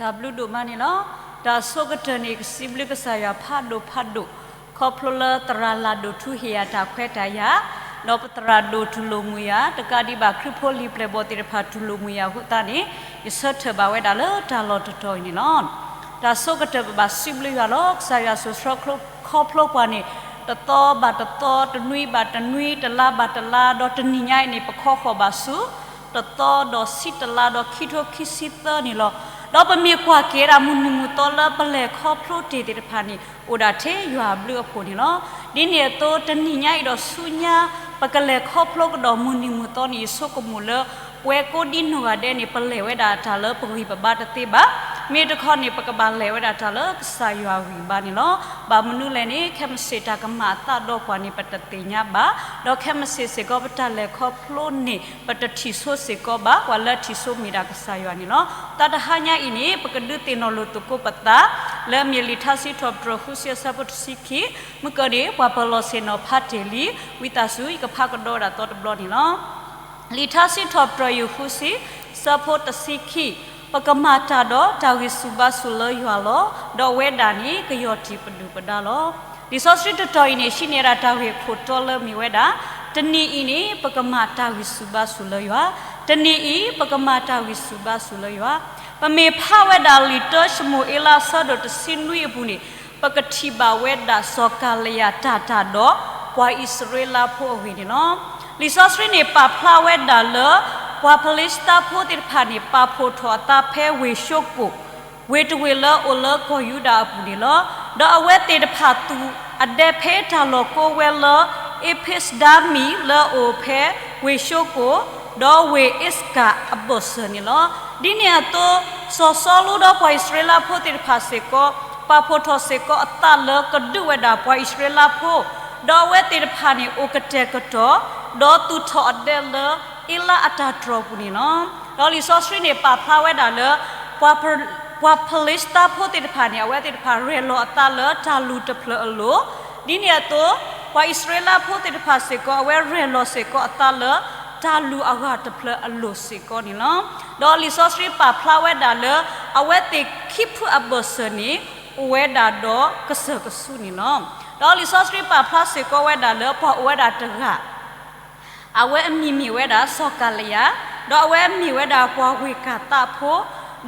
တၢ်ဘျုးဒိၣ်မးန့ၣ်လီၤ. တၢ်ဆိကတၢၢ်န့ၣ် ကစံးဘျုးကစၢ်ယွၤဖးဒိၣ်ဖးဒိၣ်, ခီဖျိလၢသရၣ်လၢ်ဒိၣ်ထူဟ့ၣ်ယၤတၢ်ခွဲးတၢ်ယာ်, ဒီးပသရၣ်ဒိၣ်တူၢ်လိာ်မုာ်ယၤ, တကးဒံးဘၣ်ခရံာ်ဖိလံာ်ပျဲၢ်ဘီၣ်သ့ၣ်တဖၣ်တူၢ်လိာ်မုာ်ယၤအဃိသတးန့ၣ်, ယဆၢထၢၣ်ဘၣ်ဝဲဒၣ်လၢတၢ်လီၢ်တတီၤအံၤန့ၣ်လီၤ. တၢ်ဆိကတၢၢ်ပဘၣ်စံးဘျုးယွၤလီၤ. ကစၢ်ယွၤစိာ်ဆှၢခီဖျိပှၤန့ၣ်, တသီဘၣ်တသီ, တနွံဘၣ်တနွံ, တလါဘၣ်တလါ, ဒီးတနံၤညါအံၤန့ၣ် ပခီဃီၣ်ဘၣ်ဆူ တသီဒီးဆံတလါဒီးခံထိခံဆံသၢန့ၣ်လီၤ. ဒီးပမ့ၢ်ကွၢ်က့ၤဝဲဒၣ်မုၢ်နံၤမုၢ်သီလၢပလဲၤခီဖျိတ့ၢ်သ့ၣ်တဖၣ်န့ၣ် အိၣ်ဒၣ်ထဲယွၤအဘျုးအဖှိၣ်န့ၣ်လီၤ. ဒ်န့ၣ်အသိး တနံၤညါအံၤဒီးဆူညါ ပကလဲၤခီဖျိကဒီးမုၢ်နံၤမုၢ်သီန့ၣ် ယဆိကမိၣ်လၢ ပဝဲကိးဒံနီၢ်ဂၤဒဲးန့ၣ် ပလဲၤဝဲဒၣ်တၢ်လၢပဂံၢ်ပဘါတသ့ဘၣ်. မ့ၢ်တခီန့ၣ် ပကဘၣ်လဲၤဝဲဒၣ်တၢ်လၢကစၢ်ယွၤဂံၢ်ဘါန့ၣ်လီၤ. ဘၣ်မနုၤလဲၣ်န့ၣ် ခဲမုၢ်ဆ့ၣ်တၢ်ကမၤအသးဒီးပှၤန့ၣ် ပတသ့ၣ်ညါဘၣ်. ဒီးခဲမုၢ်ဆ့ၣ်စ့ၢ်ကီး ပတၢ်လဲၤခီဖျိန့ၣ် ပတထံၣ်ဆိစ့ၢ်ကီးဘၣ်, ပှၤလၢထံၣ်ဆိမ့ၢ်ဒၣ်ကစၢ်ယွၤန့ၣ်လီၤ. တၢ်တဟါညါအံၤန့ၣ် ပကဒုးသ့ၣ်နီၣ်လိာ်သကိးပသး လၢအမ့ၢ်လံာ်ထါစံးထီၣ်ပတြၢၤဃုဆံအဆၢဖိတဆံခံ, မုၢ်ကၢၢ်န့ၣ် ပှၤပၢၤလီၢ်ဆ့ၣ်နီၤဖးတ့ၢ်လံ, ဝံသးစူၤ ယကဖးကဒီးဝဲဒၣ်သီတဘျီန့ၣ်လီၤ. လံာ်ထါစံးထီၣ်ပတြၢၤယိၤဃုဆံ, ဆၢဖိတဆံခံ, ပကမၤတၢ်ဒီးတၢ်ဂံၢ်ဆူၣ်ဘါဆူၣ်လၢယွၤလီၤ. ဒီးအဝဲဒၣ်န့ၣ် ကယီၢ်တံၢ်ပဒုၣ်ပဒါလီၤ. လံာ်စီဆှံတတီၤအံၤန့ၣ် ဟံးန့ၢ်ဒၣ်တၢ်ဂ့ၢ်ခိၣ်တီလၢမ့ၢ်ဝဲဒၣ်, တနံၤအံၤန့ၣ် ပကမၤတၢ်ဂံၢ်ဆူၣ်ဘါဆူၣ်လၢယွၤ, တနံၤအံၤ ပကမၤတၢ်ဂံၢ်ဆူၣ်ဘါဆူၣ်လၢယွၤ. ပမ့ၢ်ဖးဝဲဒၣ်လံာ်တၢၡမူၤအ့လးအဆၢဒိၣ်တဆံနွံအပူၤန့ၣ် ပကထံၣ်ဘၣ်ဝဲဒၣ်စီၤကၤလံယၤတၢ်တၢ်ဒီးပှၤအံၣ်စရ့လးဖိအဂ့ၢ်န့ၣ်လီၤ. လံာ်စီဆှံန့ၣ် ပာ်ဖျါဝဲဒၣ်လၢ ပှၤဖလံၡသးဖိသ့ၣ်တဖၣ်န့ၣ် ပာ်ဖှိၣ်ထီၣ်အသးဖဲဝ့ၢ်ၡိကိၣ်, ဝ့ၢ်တဝ့ၢ်လၢအိၣ်လၢကီၢ်ယူဒၤအပူၤန့ၣ်လီၤ. ဒီးအဝဲသ့ၣ်တဖၣ်သူၣ်အဒဲဖဲတၢ်လီၢ်ကိးဝဲလၢ အ့းဖ့းစဒၤမံၤလၢအအိၣ်ဖဲဝ့ၢ်ၡိကိၣ်, ဒီးဝ့ၢ်အ့းစကၤအဘၢၣ်စၢၤန့ၣ်လီၤ. ဒ်န့ၣ်အသိး စီၤစီလူဒီးပှၤအံၣ်စရ့လးဖိသ့ၣ်တဖၣ်စ့ၢ်ကီး ပာ်ဖှိၣ်ထီၣ်စ့ၢ်ကီးအသးလၢကဒုးဝဲဒၣ်ပှၤအံၣ်စရ့လးဖိ, ဒီးအဝဲသ့ၣ်တဖၣ်န့ၣ်အိၣ်ကတဲာ်ကတီၤ, ဒီးသူၣ်ထီၣ်အဒဲလၢအ့လးအတၢ်တြီၢ်ပူၤန့ၣ်လီၤ. ဒီးလံာ်စီဆှံန့ၣ်ပာ်ဖျါဝဲဒၣ်လၢ ပှၤဖလံၡသးဖိသ့ၣ်တဖၣ်န့ၣ် အဝဲသ့ၣ်တဖၣ်ရဲၣ်လီၤအသးလၢတၢ်လူၢ်တဖျၢၣ်အလိၤ, ဒ်န့ၣ်အသိး ပှၤအံၣ်စရ့လးဖိသ့ၣ်တဖၣ်စ့ၢ်ကီး အဝဲရဲၣ်လီၤစ့ၢ်ကီးအသးလၢ တၢ်လူၢ်အဂၤတဖျၢၣ်အလိၤစ့ၢ်ကီးန့ၣ်လီၤ. ဒီးလံာ်စီဆှံပာ်ဖျါဝဲဒၣ်လၢ အဝဲသ့ၣ်ခံဖုအဘၢၣ်စၢၤန့ၣ် အိၣ်ဝဲဒၣ်ဒီးကစၢၢ်ကဆူးန့ၣ်လီၤ. ဒီးလံာ်စီဆှံပာ်ဖျါစ့ၢ်ကီးဝဲဒၣ်လၢပှၤအိၣ်ဝဲဒၣ်တဂၤ အဝဲအမံၤမ့ၢ်ဝဲဒၣ်စီၤကၤလံယၤ, ဒီးအဝဲမ့ၢ်ဝဲဒၣ်ပှၤဝ့ၢ်ကၢ်သးဖိ,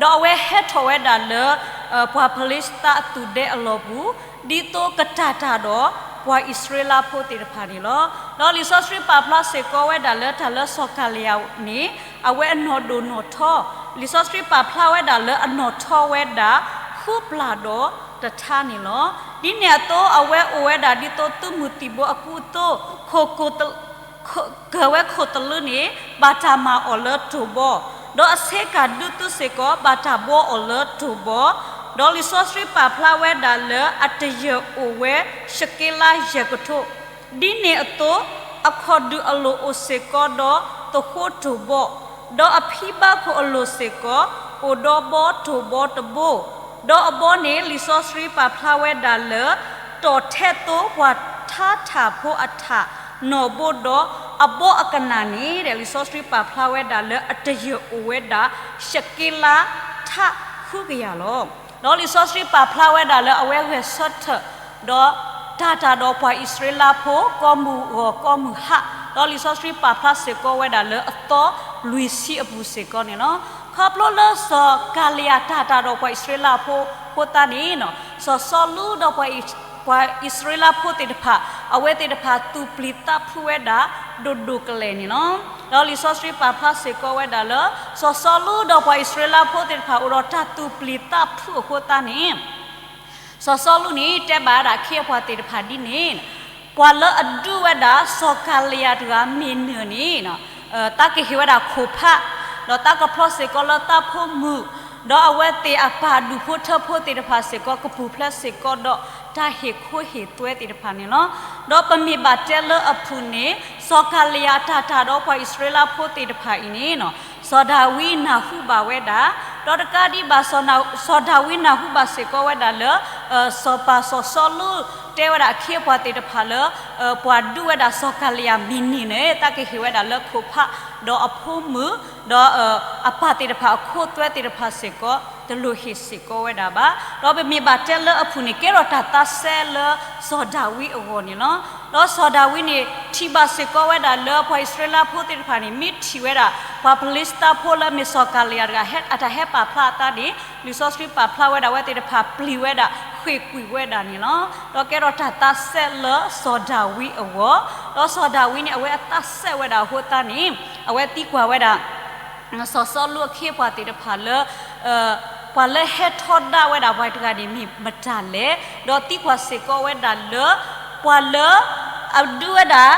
ဒီးအဝဲဟဲထီၣ်ဝဲဒၣ်လၢ ပှၤဖလံၡသးအသူၣ်ဒဲအလီၢ်ပူၤ, ဒ်သိးကတၢ်တၢ်ဒီးပှၤအံၣ်စရ့လးဖိသ့ၣ်တဖၣ်န့ၣ်လီၤ. ဒီးလံာ်စီဆှံပာ်ဖျါစ့ၢ်ကီးဝဲဒၣ်လၢတၢ်လၢစီၤကၤလံယၤန့ၣ် အဝဲအနီၢ်ဒိၣ်နီၢ်ထီ, လံာ်စီဆှံပာ်ဖျါဝဲဒၣ်လၢအနီၢ်ထီဝဲဒၣ် ဃုပျၢ်ဒီးတထါန့ၣ်လီၤ. ဒ်န့ၣ်အသိး အဝဲအိၣ်ဝဲဒၣ်ဒ်သိးသုးမုၢ်သံၣ်ဘိအကူအသိး, ခိၣ် ကၢၢ်ဝဲခိၣ်သလုးန့ၣ် ဘၣ်တၢ်မၤအီၤလၢတိၢ်ဘီ, ဒီးအဆ့ကၤဒုးသုးစ့ၢ်ကီး ဘၣ်တၢ်ဘှီအီၤလၢတိၢ်ဘီ, ဒီးလံာ်စီဆှံပာ်ဖျါဝဲဒၣ်လၢအတယၢၢ်အိၣ်ဝဲၡက့လးယဲၢ်ကထိ, ဒ်န့ၣ်အသိး အခီၣ်ဒုၣ်အလိၤအိၣ်စ့ၢ်ကီးဒီးသဃိတိၢ်ဘီ, ဒီးအဖံဘါခိၣ်အလိၤစ့ၢ်ကီး အိၣ်ဒီးဘီတိၢ်ဘီတဘိ, ဒီးအဘီန့ၣ် လံာ်စီဆှံပာ်ဖျါဝဲဒၣ်လၢ တီၢ်ထဲသိပှၤထါထၣ်ဖိအထၣ်နီၢ်ဘိဒီး အဘီအကနၣ်န့ၣ် လံာ်စီဆှံပာ်ဖျါဝဲဒၣ်လၢအတယၢၢ်အိၣ်ဝဲဒၣ် ရှ့က့လးထးဃုကယၤလီၤ. ဒီးလံာ်စီဆှံပာ်ဖျါဝဲဒၣ်လၢအဝဲဂဲၤဆၢထၢၣ် ဒီးတၢ်တၢ်ဒီးပှၤအံၣ်စရ့လးဖိ ကိးမုၢ်ဂီၤကိးမုၢ်ဟါ, ဒီးလံာ်စီဆှံပာ်ဖျါစ့ၢ်ကီးဝဲဒၣ်လၢအသီလွံၢ်ဆံအပူၤစ့ၢ်ကီးန့ၣ်လီၤ. ခီဖျိလၢစီၤကၤလံယၤတၢ်တၢ်ဒီးပှၤအံၣ်စရ့လးဖိအဃိသတးန့ၣ် စီၤစီလူဒီးပှၤအံၣ်စရ့လးဖိသ့ၣ်တဖၣ် အဝဲသ့ၣ်တဖၣ်သူၣ်ပျံၤသးဖုးဝဲဒၣ်ဒိၣ်ဒိၣ်ကလဲာ်န့ၣ်လီၤ. ဒီးလံာ်စီဆှံပာ်ဖျါစ့ၢ်ကီးဝဲဒၣ်လၢ စီၤစီလူဒီးပှၤအံၣ်စရ့လးဖိသ့ၣ်တဖၣ်အိၣ်ဒီးတၢ်သူၣ်ပျံၤသးဖုးအဃိသတးန့ၣ် စီၤစီလူန့ၣ် တဲဘၣ်ဝဲဒၣ်အခ့အပှၤသ့ၣ်တဖၣ်ဒ်န့ၣ်, ပှၤလၢအဒုးဝဲဒၣ်စီၤကၤလံယၤတဂၤမ့ၢ်နၢၤန့ၣ် တၢ်ကဟ့ၣ်ဝဲဒၣ်ခိၣ်ဖး, ဒီးတၢ်ကဖျီစ့ၢ်ကီးလၢတၢ်ဖိမုၣ်, ဒီးအဝဲသ့ၣ်အပၢ်ဒူၣ်ဖိထၢဖိသ့ၣ်တဖၣ်စ့ၢ်ကီး ကပူၤဖျဲးစ့ၢ်ကီးဒီးတၢ်ဟ့ၣ်ခိၣ်ဟ့ၣ်သွဲသ့ၣ်တဖၣ်န့ၣ်လီၤ. ဒီးပမ့ၢ်ဘၣ်တဲလၢအဖုၣ်န့ၣ် စီၤကၤလံယၤတၢ်တၢ်ဒီးပှၤအံၣ်စရ့လးဖိသ့ၣ်တဖၣ်အံၤန့ၣ် စီၤဒၤဝံးနၢ်ဟူဘၣ်ဝဲဒၣ်, ဒီးတကးဒံးဘၣ် စီၤဒၤဝံးနၢ်ဟူဘၣ်စ့ၢ်ကီးဝဲဒၣ်လၢ စီၤပၤစီၤစီလူတဲဝဲဒၣ်အခ့အပှၤသ့ၣ်တဖၣ်လၢ ပှၤဒုးဝဲဒၣ်စီၤကၤလံယၤမ့ၢ်နၢၤန့ၣ် တၢ်ကဟ့ၣ်ဝဲဒၣ်လၢခိၣ်ဖး, ဒီးအဖိမုၣ်, ဒီးအပၢ်သ့ၣ်တဖၣ်အခိၣ်သွဲသ့ၣ်တဖၣ်စ့ၢ်ကီး တလိၣ်ဟ့ၣ်စ့ၢ်ကီးဝဲဒၣ်ဘၣ်. ဒီးပမ့ၢ်ဘၣ်တဲလၢအပူၤန့ၣ် ကဲထီၣ်တၢ်သးစဲလၢစီၤဒၤဝံးအဂီၢ်န့ၣ်လီၤ. ဒီးစီၤဒၤဝံးန့ၣ် ထံၣ်ဘၣ်စ့ၢ်ကီးဝဲဒၣ်လၢပှၤအံၣ်စရ့လးဖိသ့ၣ်တဖၣ်န့ၣ် မ့ၢ်ထံၣ်ဝဲဒၣ် ပှၤဖလံးစတံဖိလၢအမ့ၢ်စီၤကၤလံယၤတဂၤ အတၢ်ဟဲပာ်ဖျါအသးန့ၣ် လံာ်စီဆှံပာ်ဖျါဝဲဒၣ်အဝဲသ့ၣ်တဖၣ်ပျံၤဝဲဒၣ် ဃ့ၢ်ကွံာ်ဝဲဒၣ်န့ၣ်လီၤ. ဒီးကဲထီၣ်တၢ်သးစဲလၢစီၤဒၤဝံးအဂီၢ်, ဒီးစီၤဒၤဝံးန့ၣ် အဝဲအသးစဲဝဲဒၣ်အဃိသတးန့ၣ် အဝဲသံကွၢ်ဝဲဒၣ် စီၤစီလူးအခ့အပှၤသ့ၣ်တဖၣ်လၢ ပှၤလၢဟဲထီဒါဝဲဒၣ်ပှၤတဂၤန့ၣ်မ့ၢ်မတၤလဲၣ်, ဒီးသံကွၢ်စ့ၢ်ကီးဝဲဒၣ်လၢ ပှၤလၢ အဒုးဝဲဒၣ်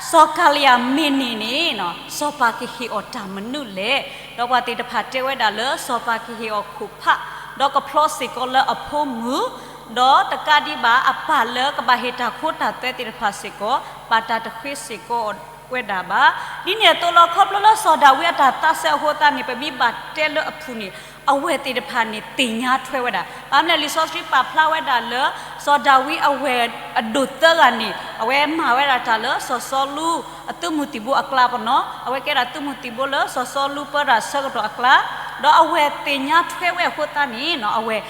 စီၤကၤလံယၤမ့ၢ်န့ၢ်န့ၣ် စီၤပၤကဟ့ၣ်အီၤတၢ်မနုၤလဲၣ်. ဒီးပှၤသ့ၣ်တဖၣ်တဲဝဲဒၣ်လၢစီၤပၤကဟ့ၣ်အီၤခိၣ်ဖး, ဒီးကဖျီစ့ၢ်ကီးလၢအဖိမုၣ်, ဒီးတကးဒံးဘၣ်အပၢ်လၢကဘၣ်ဟ့ၣ်တၢ်ခိတၢ်သွဲသ့ၣ်တဖၣ်စ့ၢ်ကီး ဘၣ်တၢ်တဃ့စ့ၢ်ကီးဝဲဒၣ်ဘၣ်. ဒ်န့ၣ်အသိးလီၤ ခီဖျိလၢစီၤဒၤဝံးအတၢ်သးစဲအဃိသတးန့ၣ် ပမ့ၢ်ဘၣ်တဲလၢအပူၤန့ၣ် အဝဲၢ်သ့ၣ်တဖၣ်န့ၣ်သ့ၣ်ညါထွဲဝဲဒၣ်. ဘၣ်မနုၤလဲၣ် လံာ်စီဆှံပာ်ဖျါဝဲဒၣ်လၢ စီၤဒၤဝံးအဝဲၢ်အဒိၣ်သၢဂၤန့ၣ် အဝဲမၤဝဲဒၣ်တၢ်လၢစီၤစီလူး အသုးမုၢ်သံၣ်ဘိအကျါပနီၤ, အဝဲကဲဒၣ်သုးမုၢ်သံၣ်ဘိလၢစီၤစီလူးပၢတၢ်ဆၢကတီၢ်အကျါ, ဒီးအဝဲၢ်သ့ၣ်ညါထွဲဝဲအဃိသတးန့ၣ် အဝဲၢ်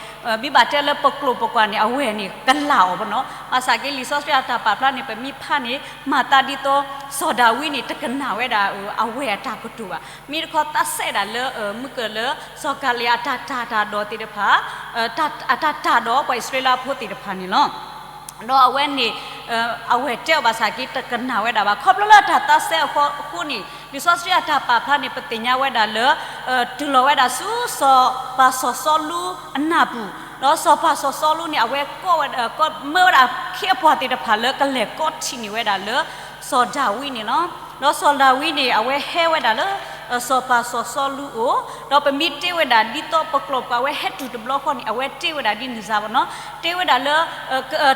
ဘၣ်တဲလၢပကျိာ်ပကွာ်န့ၣ် အဝဲၢ်န့ၣ်ကလာ်အီၤပနီၤ. ဘၣ်ဆၣ်က့ လံာ်စီဆှံအတၢ်ပာ်ဖျါန့ၣ် ပမ့ၢ်ဖးန့ၣ် မၤသးဒ်သိး စီၤဒၤဝံးန့ၣ် တကနၣ်ဝဲဒၣ် အဝဲၢ်အတၢ်ကတိၤဘၣ်. မ့ၢ်တခီသးစဲဒၣ်လၢ မုၢ်ကၢၢ်လၢ စီၤကၤလံယၤအတၢ်တၤတၢ်ဒီးသ့ၣ်တဖၣ် အတၢ်တၤဒီးပှၤအံၣ်စရ့လးဖိသ့ၣ်တဖၣ်န့ၣ်လီၤ. ဒီးအဝဲန့ၣ် အဝဲၢ်တဲအီၤဘၣ်ဆၣ်က့ တကနၣ်ဝဲဒၣ်ဘၣ်. ခီဖျိလၢအတၢ်သးစဲအဃိန့ၣ် လံာ်စီဆှံအတၢ်ပာ်ဖျါန့ၣ် ပသ့ၣ်ညါဝဲဒၣ်လၢ တုၤလီၤဝဲဒၣ်ဆူစီၤပၤစီၤစီလူးအနၢ်ပူၤ, ဒီးစီၤပၤစီၤစီလူးန့ၣ် အဝဲကိးဝဲဒၣ် မၢဝဲဒၣ်အခ့အပှၤသ့ၣ်တဖၣ်လၢကလဲၤကိးထံၣ်န့ၢ်ဝဲဒၣ်လၢ စီၤဒၤဝံးန့ၣ်လီၤ. ဒီးစီၤဒၤဝံးန့ၣ် အဝဲဟဲဝဲဒၣ်လၢ စီၤပၤစီၤစီလူးအအိၣ်, ဒီးပမ့ၢ်တ့ဝဲဒၣ်ဒ်သိးပကျိာ်ပကွာ် အဝဲဟဲတုၤတဘျီဃီန့ၣ် အဝဲတ့ဝဲဒၣ်ဒ်န့ၣ်စ့ၢ်ကီးနီၤ, တ့ဝဲဒၣ်လၢ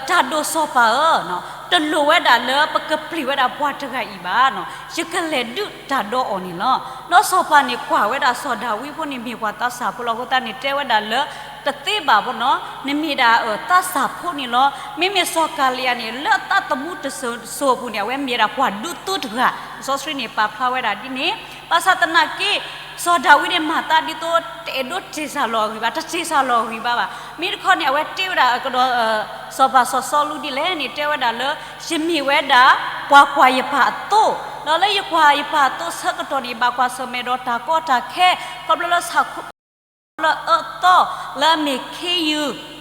တၢ်ဒိၣ်စီၤပၤဧၢ, တလိၣ်ဝဲဒၣ်လၢပကပျံၤဝဲဒၣ်ပှၤတဂၤအံၤဘၣ်, ယကလဲၤဒုးတၢ်ဒီးအီၤန့ၣ်လီၤ. ဒီးစီၤပၤန့ၣ်ကွၢ်ဝဲဒၣ်စီၤဒၤဝံးဖိန့ၣ်မ့ၢ်ပှၤသးစၢ်ဖိလီၤအဃိသတးန့ၣ် တဲဝဲဒၣ်လၢ တသ့ဘၣ်ပနီၤ, နမ့ၢ်ဒၣ်သးစၢ်ဖိန့ၣ်လီၤ. မ့မ့ၢ်စီၤကၤလံယၤန့ၣ် လၢအသးသမူတစိၤစိၤအပူၤန့ၣ် အဝဲမ့ၢ်ဝဲဒၣ်ပှၤဒူသူတဂၤ, လံာ်စီဆှံန့ၣ်ပာ်ဖျါဝဲဒၣ်ဒ်န့ၣ်, ဘၣ်ဆၣ်သနာ်က့ စီၤဒၤဝံးန့ၣ် မၤသးဒ်သိးတအဲၣ်ဒိးတ့ၢ်စၢ်လီၤအဂံၢ်ဘၣ်, တတ့ၢ်စၢ်လီၤအဂံၢ်ဘၣ်ဘၣ်. မ့ၢ်တခီန့ၣ် အဝဲတ့ဝဲဒၣ်ကဒီး စီၤပၤစီၤစီလူးဒ်လဲၣ်န့ၣ် တဲဝဲဒၣ်လၢ ယမ့ၢ်ဝဲဒၣ် ပှၤကွၢ်ယပၢ်အသိ, ဒီးလၢယကွၢ်ယပၢ်အသိဆၢကတီၢ်န့ၣ် ဘၣ်ကွၢ်ဆၢၣ်မဲာ်ဒီးတၢ်ကီတၢ်ခဲ, ခီဖျိလၢဆၣ်ဖိကီၢ်ဖိလၢအၢသီ လၢအမ့ၢ်ခ့ယုၢ်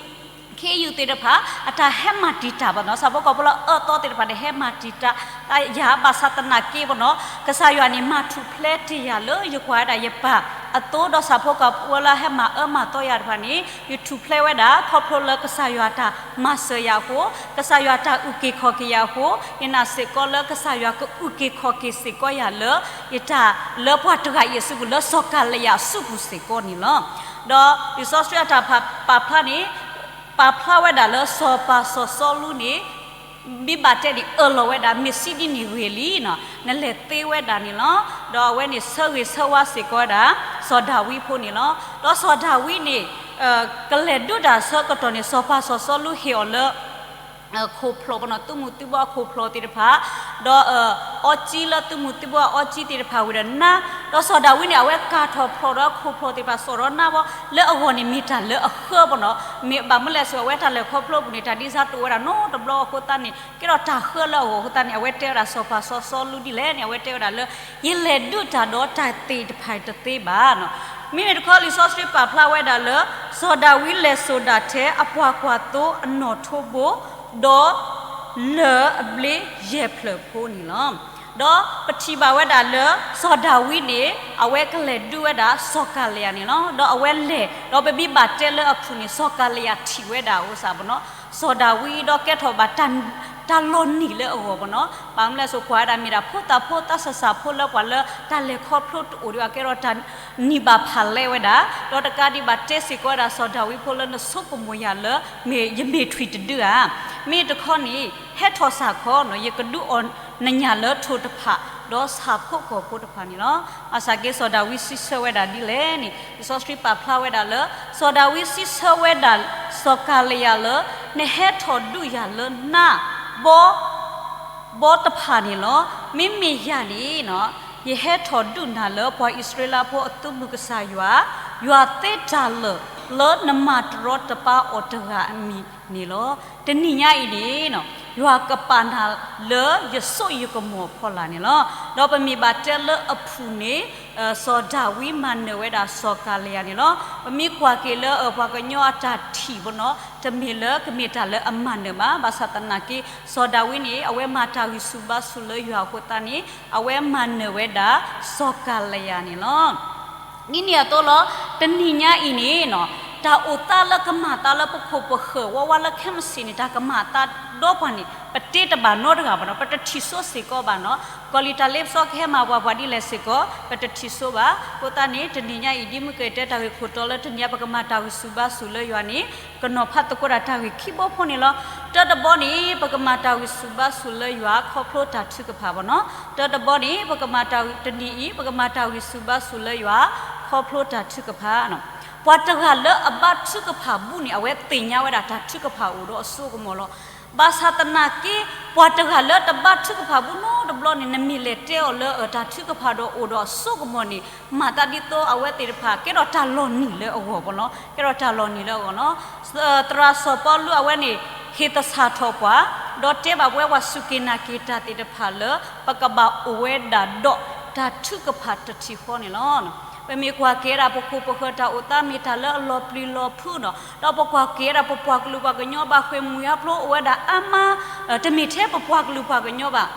ခ့ယုၢ်သ့ၣ်တဖၣ် အတၢ်ဟဲမၤတံာ်တာ်ပနီၤ, ဆၣ်ဖိကီၢ်ဖိလၢအၢသီသ့ၣ်တဖၣ်န့ၣ် ဟဲမၤတံာ်တာ်ယၤ, ဘၣ်ဆၣ်သနာ်က့ပနီၤ ကစၢ်ယွၤန့ၣ် မၤထူၣ်ဖျဲးတ့ၢ်ယၤလၢယကွၢ်ဝဲဒၣ်ယပၢ်အသိ, ဒီးဆၣ်ဖိကီၢ်ဖိလၢဟဲမၤအၢမၤသီယၤတဖၣ်န့ၣ် ယထူၣ်ဖျဲးဝဲဒၣ် ခီဖျိလၢကစၢ်ယွၤတၢ်မၤစၢၤယၤအဃိ, ကစၢ်ယွၤတၢ်အုၣ်က့ၤခီၣ်က့ၤယၤအဃိ, ယနာ်စ့ၢ်ကီးလၢကစၢ်ယွၤကအုၣ်က့ၤခီၣ်က့ၤစ့ၢ်ကီးယၤလၢ ယတၢ်လၢပှၤတဂၤအံၤအစုပူၤ လၢစီၤကၤလံယၤအစုပူၤစ့ၢ်ကီးန့ၣ်လီၤ. ဒီးလံာ်စီဆှံအတၢ်ပာ်ဖျါန့ၣ် ပာ်ဖျါဝဲဒၣ်လၢစီၤပၤစီၤစီလူးန့ၣ် မ့ၢ်ဘၣ်တဲန့ၣ် အၢၣ်လီၤဝဲဒၣ် မ့ၢ်စံးဒ်န့ၣ်ဂ့ၤလံနီၤ, နလဲၤသ့ဝဲဒၣ်န့ၣ်လီၤ. ဒီးအဝဲန့ၣ်ဆၢဂ့ၤဆၢဝါစ့ၢ်ကီးဝဲဒၣ် စီၤဒၤဝံးဖိန့ၣ်လီၤ. ဒီးစီၤဒၤဝံးန့ၣ် ကလဲၤဒုးတၢ်ဆၢကတီၢ်န့ၣ် စီၤပၤစီၤစီလူးဟ့ၣ်အီၤလၢ ခိၣ်ဖျီၣ်ပနီၤ သုးမုၢ်သံၣ်ဘိအခိၣ်ဖျီၣ်သ့ၣ်တဖၣ်, ဒီး အီကၠံလၢသုးမုၢ်သံၣ်ဘိအီကၠံသ့ၣ်တဖၣ်ဝံၤဒီးနါ, ဒီးစီၤဒၤဝံးန့ၣ် အဝဲကၢ်ထီၣ်ဖျီၣ်ဒီးအခိၣ်ဖျီၣ်သ့ၣ်တဖၣ် စိာ်ဒီးနါဘီ လၢအဂီၢ်န့ၣ်မ့ၢ်တၢ်လၢအဃၢပနီၤ, မ့ၢ်ဘၣ်မနုၤလဲၣ်စ့ၢ် အဝဲတၢ်လဲၤခီဖျိအပူၤန့ၣ် တၢ်ဒ်ဆါတိၢ်ဝဲဒၣ်နီတဘျီအဃိသတးန့ၣ် ကဲထီၣ်တၢ်ဃၢလၢအဂီၢ်အဃိသတးန့ၣ် အဝဲတဲဝဲဒၣ်စီၤပၤစီၤစီလူးဒ်လဲၣ်န့ၣ် အဝဲတဲဝဲဒၣ်လၢ ယလဲၤဒုးတၢ်ဒီးတၢ်သ့ၣ်တဖၣ်တသ့ဘၣ်နီၤ. မ့မ့ၢ်တခီလံာ်စီဆှံပာ်ဖျါဝဲဒၣ်လၢ စီၤဒၤဝံးလဲၤစိာ်ဒၣ်ထဲအပှၤကွၢ်သိအနီၣ်ထိးဘိ ဒီး လၢၢ်အဘျ့ယဲၢ်ဖျၢၣ်ဖိန့ၣ်လီၤ. ဒီးပထံၣ်ဘၣ်ဝဲဒၣ်လၢ စီၤဒၤဝံးန့ၣ် အဝဲကလဲၤဒုးဝဲဒၣ်စီၤကၤလံယၤန့ၣ်လီၤ. ဒီးအဝဲလဲၤ ဒီးပမ့ၢ်ဘၣ်တဲလၢအပူၤန့ၣ် စီၤကၤလံယၤထံၣ်ဝဲဒၣ်အီၤစ့ၢ်ကီးနီၤ, စီၤဒၤဝံးဒီးကဲထီၣ်ဘၣ် တၢ်လီၤနံၤလၢအဂီၢ်ပနီၤ, ဘၣ်မနုၤလဲၣ်စ့ၢ် ကွၢ်ဝဲဒၣ်မ့ၢ်ဒၣ်ဖိသၣ်ဖိသးစၢ်စၢ်ဖိလၢပှၤလၢတၢ်လဲၤခီဖျိတအိၣ်ဒံးဘၣ် ကဲထီၣ်တၢ်နံၤဘၣ်ဖးလဲဝဲဒၣ်, ဒီးတကးဒံးဘၣ်တဲစ့ၢ်ကီးဝဲဒၣ်စီၤဒၤဝံးဖိလၢနဆိကမိၣ်ယၤလၢ မ့ၢ်ယမ့ၢ်ထွံၣ်တဒုဧါ, မ့ၢ်တခီန့ၣ် ဟဲထီၣ်စ့ၢ်ကီးနီၤ ယကဒုးအီၣ်နညၣ်လၢထိၣ်တဖၣ် ဒီးဆၣ်ဖိကီၢ်ဖိတဖၣ်န့ၣ်လီၤ. ဘၣ်ဆၣ်က့စီၤဒၤဝံးစံးဆၢဝဲဒၣ်ဒ်လဲၣ်န့ၣ် လံာ်စီဆှံပာ်ဖျါဝဲဒၣ်လၢ စီၤဒၤဝံးစံးဆၢဝဲဒၣ် စီၤကၤလံယၤလၢ နဟဲထီၣ်ဒုးယၤလၢနါ ဘီ ဘီတဖၣ်န့ၣ်လီၤ. မ့မ့ၢ်ယၤန့ၣ် ယဟဲထီၣ်ဒုးနၤလၢပှၤအံၣ်စရ့လးဖိအသုးမုၢ်ကစၢ်ယွၤ ယွၤသ့တၢ်လၢာ်လၢနမၤတရီတပါအီၤတဂၤအမံၤန့ၣ်လီၤ. တနံၤညါအံၤန့ၣ် ယွၤကပာ်နၤလၢယစိာ်ယကမီၤအဖီလာ်န့ၣ်လီၤ. ဒီးပမ့ၢ်ဘၣ်တဲလၢအပူၤန့ၣ် စီၤဒၤဝံးမၤနၢၤဝဲဒၣ်စီၤကၤလယၤန့ၣ်လီၤ. ပမ့ၢ်ကွၢ်က့ၤလၢပှၤကညီအတၢ်ထံၣ်ဘၣ်နီၤ တမ့ၢ်လၢကမ့ၢ်တၢ်လၢအမၤနၢၤဘၣ်. ဘၣ်ဆၣ်သနာ်က့ စီၤဒၤဝံးန့ၣ် အဝဲမၤတၢ်ဂံၢ်ဆူၣ်ဘါဆူၣ်လၢယွၤအဃိသတးန့ၣ် အဝဲမၤနၢၤဝဲဒၣ်စီၤကၤလယၤန့ၣ်လီၤ. ဒ်န့ၣ်အသိးလီၤ တနံၤညါအံၤန့ၣ် တၢ်အိၣ်သးလၢကမၤသးလၢပခိၣ်ပဃၢၤဝဲဝဲလၢခဲမုၢ်ဆ့ၣ်န့ၣ် တၢ်ကမၤသးဒီးပှၤန့ၣ် ပတ့တဘၣ်နီတဂၤဘၣ်နီၤ ပတထံၣ်စိစ့ၢ်ကီးဘၣ်နီၤ. ကီၢ်လံၤတၢ်လ့ပစီကဟဲမၤပှၤပှၤဒ်လဲၣ်စ့ၢ်ကီး ပတထံၣ်စိဘၣ်. အဃိသတးန့ၣ် တနံၤညါအံၤ ဒ်မုၢ်ကတဲတၢ်ဂ့ၢ်ခိၣ်တီလၢတနံၤညါ ပကမၤတၢ်ဂံၢ်ဆူၣ်ဘါဆူၣ်လၢယွၤန့ၣ် ကနီၤဖးသကိးတၢ်တၢ်ဂ့ၢ်ခံဘီဖိန့ၣ်လီၤ. တၢတဘီန့ၣ် ပကမၤတၢ်ဂံၢ်ဆူၣ်ဘါဆူၣ်လၢယွၤခီဖျိတၢ်ထုကဖၣ်ဘၣ်နီၤ. တၢတဘီန့ၣ် ပကမၤတၢ်ဂံၢ် တနံၤအံၤ ပကမၤတၢ်ဂံၢ်ဆူၣ်ဘါဆူၣ်လၢယွၤ ခီဖျိတၢ်ထုကဖၣ် ပှၤတဂၤလၢအဘါထုကဖၣ်ဘူးန့ၣ် အဝဲသ့ၣ်ညါဝဲဒၣ်တၢ်ထုကဖၣ်အိၣ်ဒီးအစိကမီၤလီၤ. ဘၣ်ဆၣ်သနာ်က့ ပှၤတဂၤလၢတဘါထုကဖၣ်ဘူးနီတဘျီန့ၣ် နမ့ၢ်လဲၤတဲအီၤလၢတၢ်ထုကဖၣ်ဒီးအိၣ်ဒီးအစိကမီၤန့ၣ် မၤသးဒ်သိးအဝဲသ့ၣ်တဖၣ် ကဲထီၣ်တၢ်လီၤနံၤလၢအဂီၢ်ဘၣ်နီၤ ကဲထီၣ်တၢ်လီၤနံၤလၢအဂီၢ်နီၤ. သရၣ်စီၤပီလူးအဝဲန့ၣ် ဟ့ၣ်သဆၣ်ထီၣ်ပှၤ ဒီးတဲဘၣ်ပဝဲပှၤစူၢ်က့ၤနာ်က့ၤတၢ်သ့ၣ်တဖၣ်လၢ ပကဘၣ်အိၣ်ဝဲဒၣ်ဒီးတၢ်ထုကဖၣ်တထံၣ်ဃီန့ၣ်လီၤ. ပမ့ၢ်ကွၢ်က့ၤဝဲဒၣ်ပခိၣ်ပဃၢၤတၢ်အိၣ်သးမ့ၢ်တၢ်လၢအလီၤပျံၤလီၤဖုးနီၤ ဒီးပကွၢ်က့ၤဝဲဒၣ်ပပှၤကလုာ်ပှၤကညီဘၣ်ဃ့ၢ်မှံဟးဖျိးအိၣ်ဝဲဒၣ်အါမး တမ့ၢ်ထဲပပှၤကလုာ်ပှၤကညီဘၣ်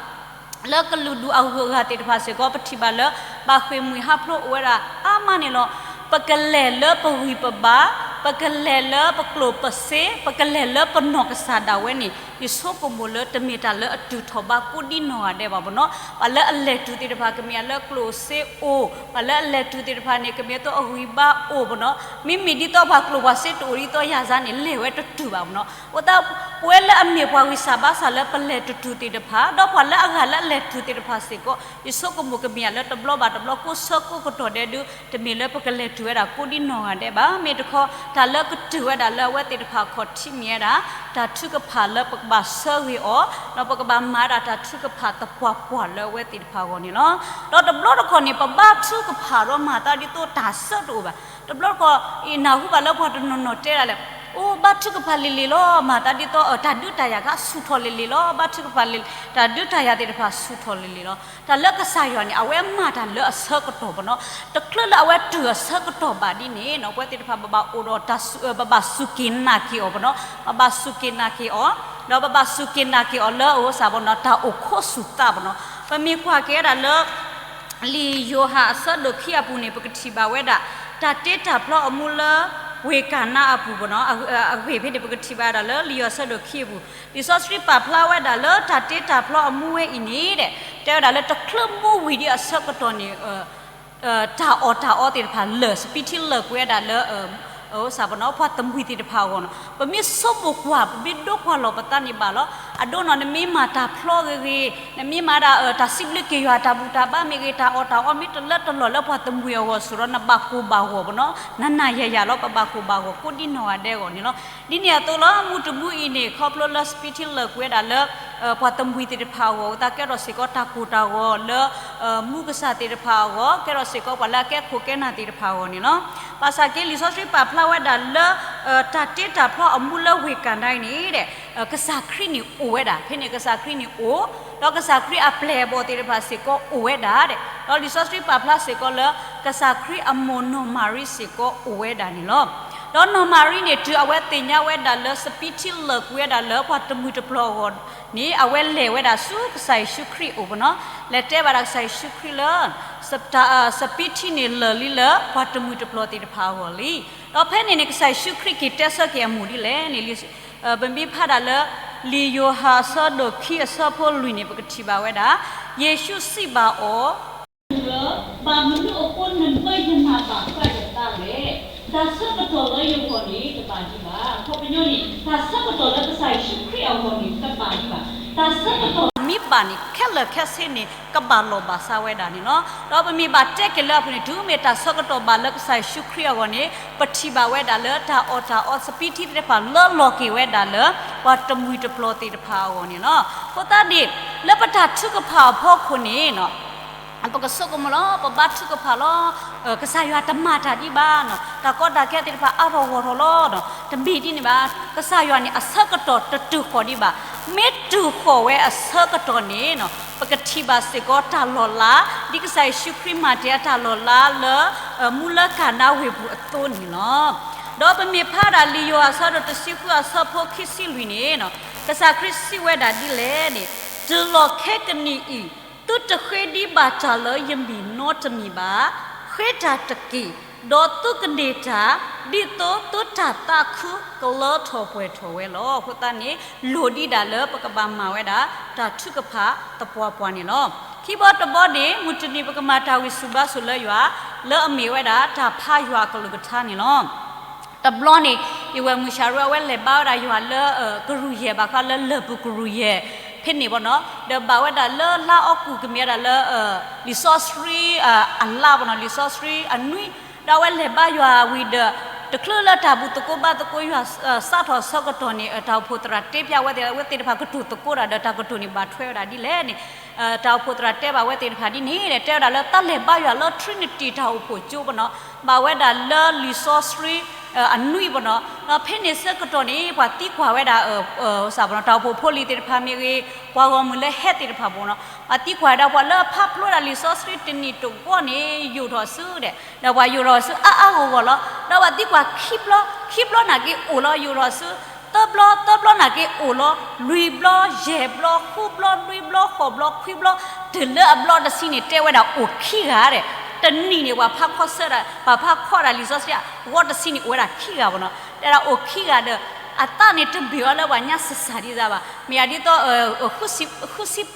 လၢကလုာ်ဒူၣ်အဂုၤအဂၤသ့ၣ်တဖၣ်စ့ၢ်ကီး ပထံၣ်ဘၣ်လၢ ဘၣ်ဃ့ၢ်မှံဟးဖျိးအိၣ်ဝဲဒၣ်အါမးန့ၣ်လီၤ. ပကလဲၤလၢပဂံၢ်ပဘါ, ပကလဲၤလၢပကျိၣ်ပစ့, ပကလဲၤလၢပနီၢ်ကစၢ်ဒၣ်ဝဲန့ၣ် ယဆိကမိၣ်လၢတမ့ၢ်တၢ်လၢအတုၤထီၣ်ဘးကိးဒံနီၢ်ဂၤဒဲးဘၣ်ဘၣ်နီၤ. ပှၤလၢအလဲၤတုၤသ့ၣ်တဖၣ် ကမ့ၢ်အလၢကျိၣ်စ့အိၣ်, ပှၤလၢအလဲၤတုၤသ့ၣ်တဖၣ်န့ၣ် ကမ့ၢ်အသိးအဂံၢ်ဘါအိၣ်ဘၣ်နီၤ. မ့မ့ၢ်ဒ်သိးပှၤကျိၣ်ပှၤစ့တအိၣ်ဒ်သိးယၤစ့ၢ်န့ၣ် လဲၤဝဲတတုၤဘၣ်ဘၣ်နီၤ. အဃိသတး ပဝဲလၢအမ့ၢ်ပှၤဂံၢ်စၢ်ဘါစၢ်လၢပလဲၤတတုၤသ့ၣ်တဖၣ် ဒီးပှၤလၢအဂၤလၢအလဲၤတုၤသ့ၣ်တဖၣ်စ့ၢ်ကီး ယဆိကမိၣ်ကမ့ၢ်အလၢတဘျီဘၣ်တဘျီ ကိးဆၢကိးကတီၢ်ဒဲးဒုး တမ့ၢ်လၢပကလဲၤတုၤဝဲဒၣ်ကိးဒံနီၢ်ဂၤဒဲးဘၣ်. မ့ၢ်တခီ တၢ်လၢကတုၤဝဲဒၣ်လၢအဝဲသ့ၣ်တဖၣ်အခီၣ်ထံးမ့ၢ်ဝဲဒၣ် တၢ်ထုကဖၣ်လၢပကဘၣ်ဆၢဂ့ၤအီၤ, ဒီးပကဘၣ်မၤဒၣ်တၢ်ထုကဖၣ်သပှၢ်ပှၢ်လၢအဝဲသ့ၣ်တဖၣ်အဂီၢ်န့ၣ်လီၤ. ဒီးတဘျီတခီၣ်န့ၣ် ပဘါထုကဖၣ်ဒီးမၤသးဒ်သိးတၢ်ဆၢတအိၣ်ဘၣ်. တဘျီတခီၣ်အံၤ နၢ်ဟူဘၣ်လၢပှၤတနီၤနီၤတဲဒၣ်လဲာ်, အိၣ်ဘါထုကဖၣ်လံၤလံၤလီၤ, မၤသးဒ်သိး တၢ်ဒုးတၢ်ယၤကဆူၣ်ထီၣ်လံၤလံၤလီၤ, ဘါထုကဖၣ်လံၤ တၢ်ဒုးတၢ်ယၤသ့ၣ်တဖၣ်ဆူၣ်ထီၣ်လံၤလံၤလီၤ. တၢ်လၢကစၢ်ယွၤန့ၣ် အဝဲမၤတၢ်လၢအဆၢကတီၢ်ဘၣ်နီၤ. တချုးလၢအဝဲတုၤအဆၢကတီၢ်ဘၣ်ဒ်န့ၣ်နီၤ ပဝဲသ့ၣ်တဖၣ်ပဘၣ်အိၣ်ဒီးတၢ်စူၢ် ပဘၣ်စူၢ်က့ၤနာ်က့ၤအီၤဘၣ်နီၤ, ပဘၣ်စူၢ်က့ၤနာ်က့ၤအီၤ, ဒီးပဘၣ်စူၢ်က့ၤနာ်က့ၤအီၤလၢအဝဲစ့ၢ်ဘၣ်နီၤ တၢ်အိၣ်ခိးစူၢ်သးဘၣ်နီၤ. ပမ့ၢ်ကွၢ်က့ၤဝဲဒၣ်လၢ လံာ်ယိၤဟၣ်အဆၢဒိၣ်ခံအပူၤန့ၣ် ပကထံၣ်ဘၣ်ဝဲဒၣ် တၢ်တ့တၢ်ဖျီအမူလၢ ဝ့ၢ်ကၤနါအပူၤဘၣ်နီၤ. အဂ့ၢ်ဖဲန့ၣ် ပကထံၣ်ဘၣ်ဝဲဒၣ်လၢ လံာ်ယိၤဟၣ်အဆၢဒိၣ်ခံအပူၤ လံာ်စီဆှံပာ်ဖျါဝဲဒၣ်လၢတၢ်တ့တၢ်ဖျီအမူဝဲအံၤန့ၣ် တဲဝဲဒၣ်လၢတချုးမူဝံၤဒံးအဆၢကတီၢ်န့ၣ် တၢ်အီၣ်တၢ်အီသ့ၣ်တဖၣ်လၢာ် စပံးထံလၢာ်ကွံာ်ဝဲဒၣ်လၢ စ့ၢ်ဘၣ်နီၤ ပှၤတမှံၤသ့ၣ်တဖၣ်အဂီၢ်နီၤ. ပမ့ၢ်ဆိကမိၣ်ကွၢ် ပမ့ၢ်ဒိကွၢ်လီၤပသးန့ၣ်ဘၣ်လီၤ. အဒိနီၤ နမ့ၢ်မၤတၢ်ဖျီဂ့ၤဂ့ၤ, နမ့ၢ်မၤဒၣ်တၢ်စံးဘျုးက့ၤယွၤတၢ်ဘူၣ်တၢ်ဘါမ့ၢ်ဂ့ၤ, တၢ်အီၣ်တၢ်အီမ့ၢ်တလၢတလီၢ်လၢပှၤတမှံၤအဂီၢ်စ့ၢ်ဒီး နဘၣ်ကိၢ်ဘၣ်ဂီၤဘၣ်နီၤ. နနၤယၤယၤလီၤ ပဘၣ်ကိၢ်ဘၣ်ဂီၤကိးဒံနီၢ်ဂၤဒဲးအဂီၢ်န့ၣ်လီၤ. ဒ်န့ၣ်အသိးလီၤ မူတမူအံၤန့ၣ် ခီဖျိလၢစပံးထံလၢာ်ကွံာ်ဝဲဒၣ်လၢ ပှၤတမှံၤသ့ၣ်တဖၣ်အဂီၢ် အဃိသတးကဲထီၣ်စ့ၢ်ကီးတၢ်ကိၢ်တၢ်ဂီၤလၢ မူကစၢ်သ့ၣ်တဖၣ်အဂီၢ် ကဲထီၣ်စ့ၢ်ကီးပှၤလၢအကဲခိၣ်ကဲနၢ်သ့ၣ်တဖၣ်အဂီၢ်န့ၣ်လီၤ. ဘၣ်ဆၣ်က့ လံာ်စီဆှံပာ်ဖျါဝဲဒၣ်လၢ တၢ်တ့တၢ်ဖျီအမူလၢဝ့ၢ်ကၤနါအံၤန့ၣ် ကစၢ်ခရံာ်န့ၣ်အိၣ်ဝဲဒၣ် ဖဲန့ၣ်ကစၢ်ခရံာ်န့ၣ်အိၣ်, ဒီးကစၢ်ခရံာ်အပျဲၢ်အဘီၣ်သ့ၣ်တဖၣ်စ့ၢ်ကီးအိၣ်ဝဲဒၣ်ဒီး လံာ်စီဆှံပာ်ဖျါစ့ၢ်ကီးလၢ ကစၢ်ခရံာ်အမိၢ်နီၢ်မၤရံစ့ၢ်ကီးအိၣ်ဝဲဒၣ်န့ၣ်လီၤ. ဒီးနီၢ်မၤရံန့ၣ် တုၤအဝဲသ့ၣ်ညါဝဲဒၣ်လၢစပံးထံလၢာ်ကွံာ်ဝဲဒၣ်လၢပှၤတမှံၤတပျီၤအဂီၢ်န့ၣ် အဝဲလဲၤဝဲဒၣ်ဆူကစၢ်ယ့ၣ်ၡူးခရံာ်အအိၣ်ဘၣ်နီၤ, လဲၤတဲဘၣ်ဒၣ်ကစၢ်ယ့ၣ်ၡူးခရံာ်လၢ စပံးထံန့ၣ်လၢာ်လံလၢပှၤတမှံၤတပျီၤသ့ၣ်တဖၣ်အဂီၢ်လံ. ဒီးဖဲန့ၣ်န့ၣ် ကစၢ်ယ့ၣ်ၡူးခရံာ်က့ၤတဲဆၢက့ၤအမိၢ်ဒ်လဲၣ်န့ၣ် ပမ့ၢ်ဖးဒၣ်လၢ လံာ်ယိၤဟၣ်အဆၢဒိၣ်ခံအဆၢဖိလွံၢ်န့ၣ် ပကထံၣ်ဘၣ်ဝဲဒၣ်, ယ့ၣ်ၡူးစံးဘၣ်အီၤ, ဘၣ်မနုၤအဃိနမၢယနာ်ဘၣ်ဃးယသးလဲၣ်. တၢ်ဆၢကတီၢ်လၢယဂီၢ်န့ၣ် တဘၣ်ဒံးဘၣ်. အခီပညီန့ၣ် တၢ်ဆၢကတီၢ်လၢကစၢ်ယ့ၣ်ၡူးခရံာ်အဂီၢ်န့ၣ် တဘၣ်ဒံးဘၣ်. တၢ်ဆၢကတီၢ်မ့ၢ်ဘၣ်န့ၣ် ခဲလၢာ်ခဲဆ့န့ၣ် ကဘၣ်လီၢ်ဘၣ်စးဝဲဒၣ်န့ၣ်လီၤ. ဒီးပမ့ၢ်ဘၣ်တဲက့ၤလၢအပူၤန့ၣ် တုၤမ့ၢ်တၢ်ဆၢကတီၢ်ဘၣ်လၢကစၢ်ယ့ၣ်ၡူးခရံာ်အဂီၢ်န့ၣ် ပထံၣ်ဘၣ်ဝဲဒၣ်လၢတၢ်အီၣ်တၢ်အီစပံးထံသ့ၣ်တဖၣ်လၢလီၤက့ၤဝဲဒၣ်လၢ ပှၤတမှံၤတပျီၤသ့ၣ်တဖၣ်အဂီၢ်န့ၣ်လီၤ. အဃိသတးန့ၣ် လၢပတၢ်ထုကဖၣ်အဖီခိၣ်န့ၣ် ပကဆိကမိၣ်လီၤ, ပဘါထုကဖၣ်လီၤ, ကစၢ်ယွၤတမၤတၢ်ဒံးဘၣ်နီၤ, တၢ်ကီတၢ်ခဲသ့ၣ်တဖၣ်အါထီၣ်ဂီၢ်ထီၣ်လီၤနီၤ, တမ့ၢ်ဒ်န့ၣ်ဘၣ်, ကစၢ်ယွၤန့ၣ် အဆၢကတီၢ်တတုၤဃီၤဒံးဘၣ်, မ့ၢ်တုၤဃီၤဝဲအဆၢကတီၢ်န့ၣ်နီၤ, ပကထံၣ်ဘၣ်စ့ၢ်ကီးတၢ်လီၤလး, ဒ်ကစၢ်ယ့ၣ်ၡူးခရံာ်မၤတ့ၢ်အတၢ်လီၤလးလၢ မူလၢကၤနါဝ့ၢ်ပူၤအသိးန့ၣ်လီၤ. ဒီးပမ့ၢ်ဖးဒၣ်လံာ်ယိၤဟၣ်အဆၢဒိၣ်တဆံဃုအဆၢဖိခံဆံလွံၢ်န့ၣ်နီၤ, ကစၢ်ခရံာ်စံးဝဲဒၣ်ဒ်လဲၣ်န့ၣ်, တုၤလီၤခဲကနံၣ်အံၤ, သုတဃ့ဒံးဘၣ်တၢ်လၢယမံၤနီတမံၤဘၣ်, ဃ့တၢ်တက့ၢ်, ဒီးသုကန့ၢ်တၢ်, ဒ်သိးသုတၢ်သးခုကလၢထီၣ်ပှဲၤထီၣ်ဝဲလီၤ. အဃိသတးန့ၣ် လိၣ်ဒံးဒၣ်လၢပကဘၣ်မၤဝဲဒၣ် တၢ်ထုကဖၣ်သပှၢ်ပှၢ်န့ၣ်လီၤ. ခံဘီတဘီန့ၣ် မုၢ်တနံၤပကမၤတၢ်ဂံၢ်ဆူၣ်ဘါဆူၣ်လၢယွၤ, လၢအမ့ၢ်ဝဲဒၣ်တၢ်ဖးယွၤအကလုၢ်ကထါန့ၣ်လီၤ. တဘျီန့ၣ် ယဝဲၢ်မုၢ်ၡၤရ့အဝဲလဲၤဘါဝဲဒၣ်ယွၤလၢ ကရူၢ်ယဲၢ်ဘၣ်ဃးလၢလၢၢ်ပူၤကရူၢ်ယဲၢ်ဖဲန့ၣ်ဘၣ်နီၤ, ဒီးဘၣ်ဝဲဒၣ်လၢလါအီကူးကမ့ၢ်ဝဲဒၣ်လၢ လံာ်စီဆှံအလါဘၣ်နီၤ, လံာ်စီဆှံအနွံ, ဒီးအဝဲလဲၤဘါယွၤဝံၤဒီး တချုးလၢတၢ်ဘူၣ်သကိးဘါသကိးယွၤစးထီၣ်အဆၢကတီၢ်န့ၣ် တၢ်အိၣ်ဖှိၣ်သရၣ်တဲဖျါဝဲသ့ၣ် အဝဲသ့ၣ်တဖၣ်ကတိၤသကိးတၢ်ဒီးတၢ်ကတိၤန့ၣ်ဘၣ်ထွဲဝဲဒၣ်ဒ်လဲၣ်န့ၣ်, တၢ်အိၣ်ဖှိၣ်သရၣ်တဲဘၣ်ဝဲသ့ၣ်တဖၣ်ဒ်န့ၣ် တဲဝဲဒၣ်လၢတၢ်လဲၤဘါယွၤလၢ Trinity တၢ်အိၣ်ဖှိၣ်ကၠိဘၣ်နီၤ, ဘၣ်ဝဲဒၣ်လၢလံာ်စီဆှံအနွံဘၣ်နီၤ, ဒီးဖဲန့ၣ်ဆၢကတီၢ်န့ၣ် ပှၤသံကွၢ်ဝဲဒၣ် တၢ်အိၣ်ဖှိၣ်ဖိလံၤသ့ၣ်တဖၣ်မ့ၢ်ဂ့ၤ, ပှၤဂီၢ်မုၢ်လၢဟဲသ့ၣ်တဖၣ်ဘၣ်နီၤ, ပှၤသံကွၢ်ဝဲဒၣ်ပှၤလၢအဖးဖျိဝဲဒၣ်လံာ်စီဆှံတနံၣ်တဂီၢ်န့ၣ် ယိာ်ထီၣ်ဆူဒီး ဒီးပှၤယိာ်ထီၣ်ဆူအါအါဂီၢ်ဂီၢ်လီၤ. ဒီးပှၤသံကွၢ်ခံဘျီ, ခံဘျီနာ်က့အိၣ်လီၤ ယိာ်ထီၣ်ဆူ, သၢဘျီ, သၢဘျီနာ်က့အိၣ်လီၤ လွံၢ်ဘျီ, ယဲၢ်ဘျီ, ဃုဘျီ, နွံဘျီ, ဃိးဘျီ, ခွံဘျီ, တုၤလၢအဘျီတဆံန့ၣ် တဲဝဲဒၣ်အိၣ်ခံဂၤဒီး, တနံၣ်န့ၣ် ပှၤဖးခီဆၢဒၣ်, ပှၤဖးခီဒၣ်လံာ်စီဆှံ ဂီၢ်တဆံန့ၣ် အိၣ်ဝဲဒၣ်ခံဂၤဘၣ်နီၤ, တဲဒၣ်အိၣ်ခံဂၤဒီး အသးန့ၣ်တဘ့ၣ်အီၤလၢပှၤညါစၢ်စၢ်ဒ်သိးဘၣ်, မ့ၢ်ဒ်သိး ဃုဆံ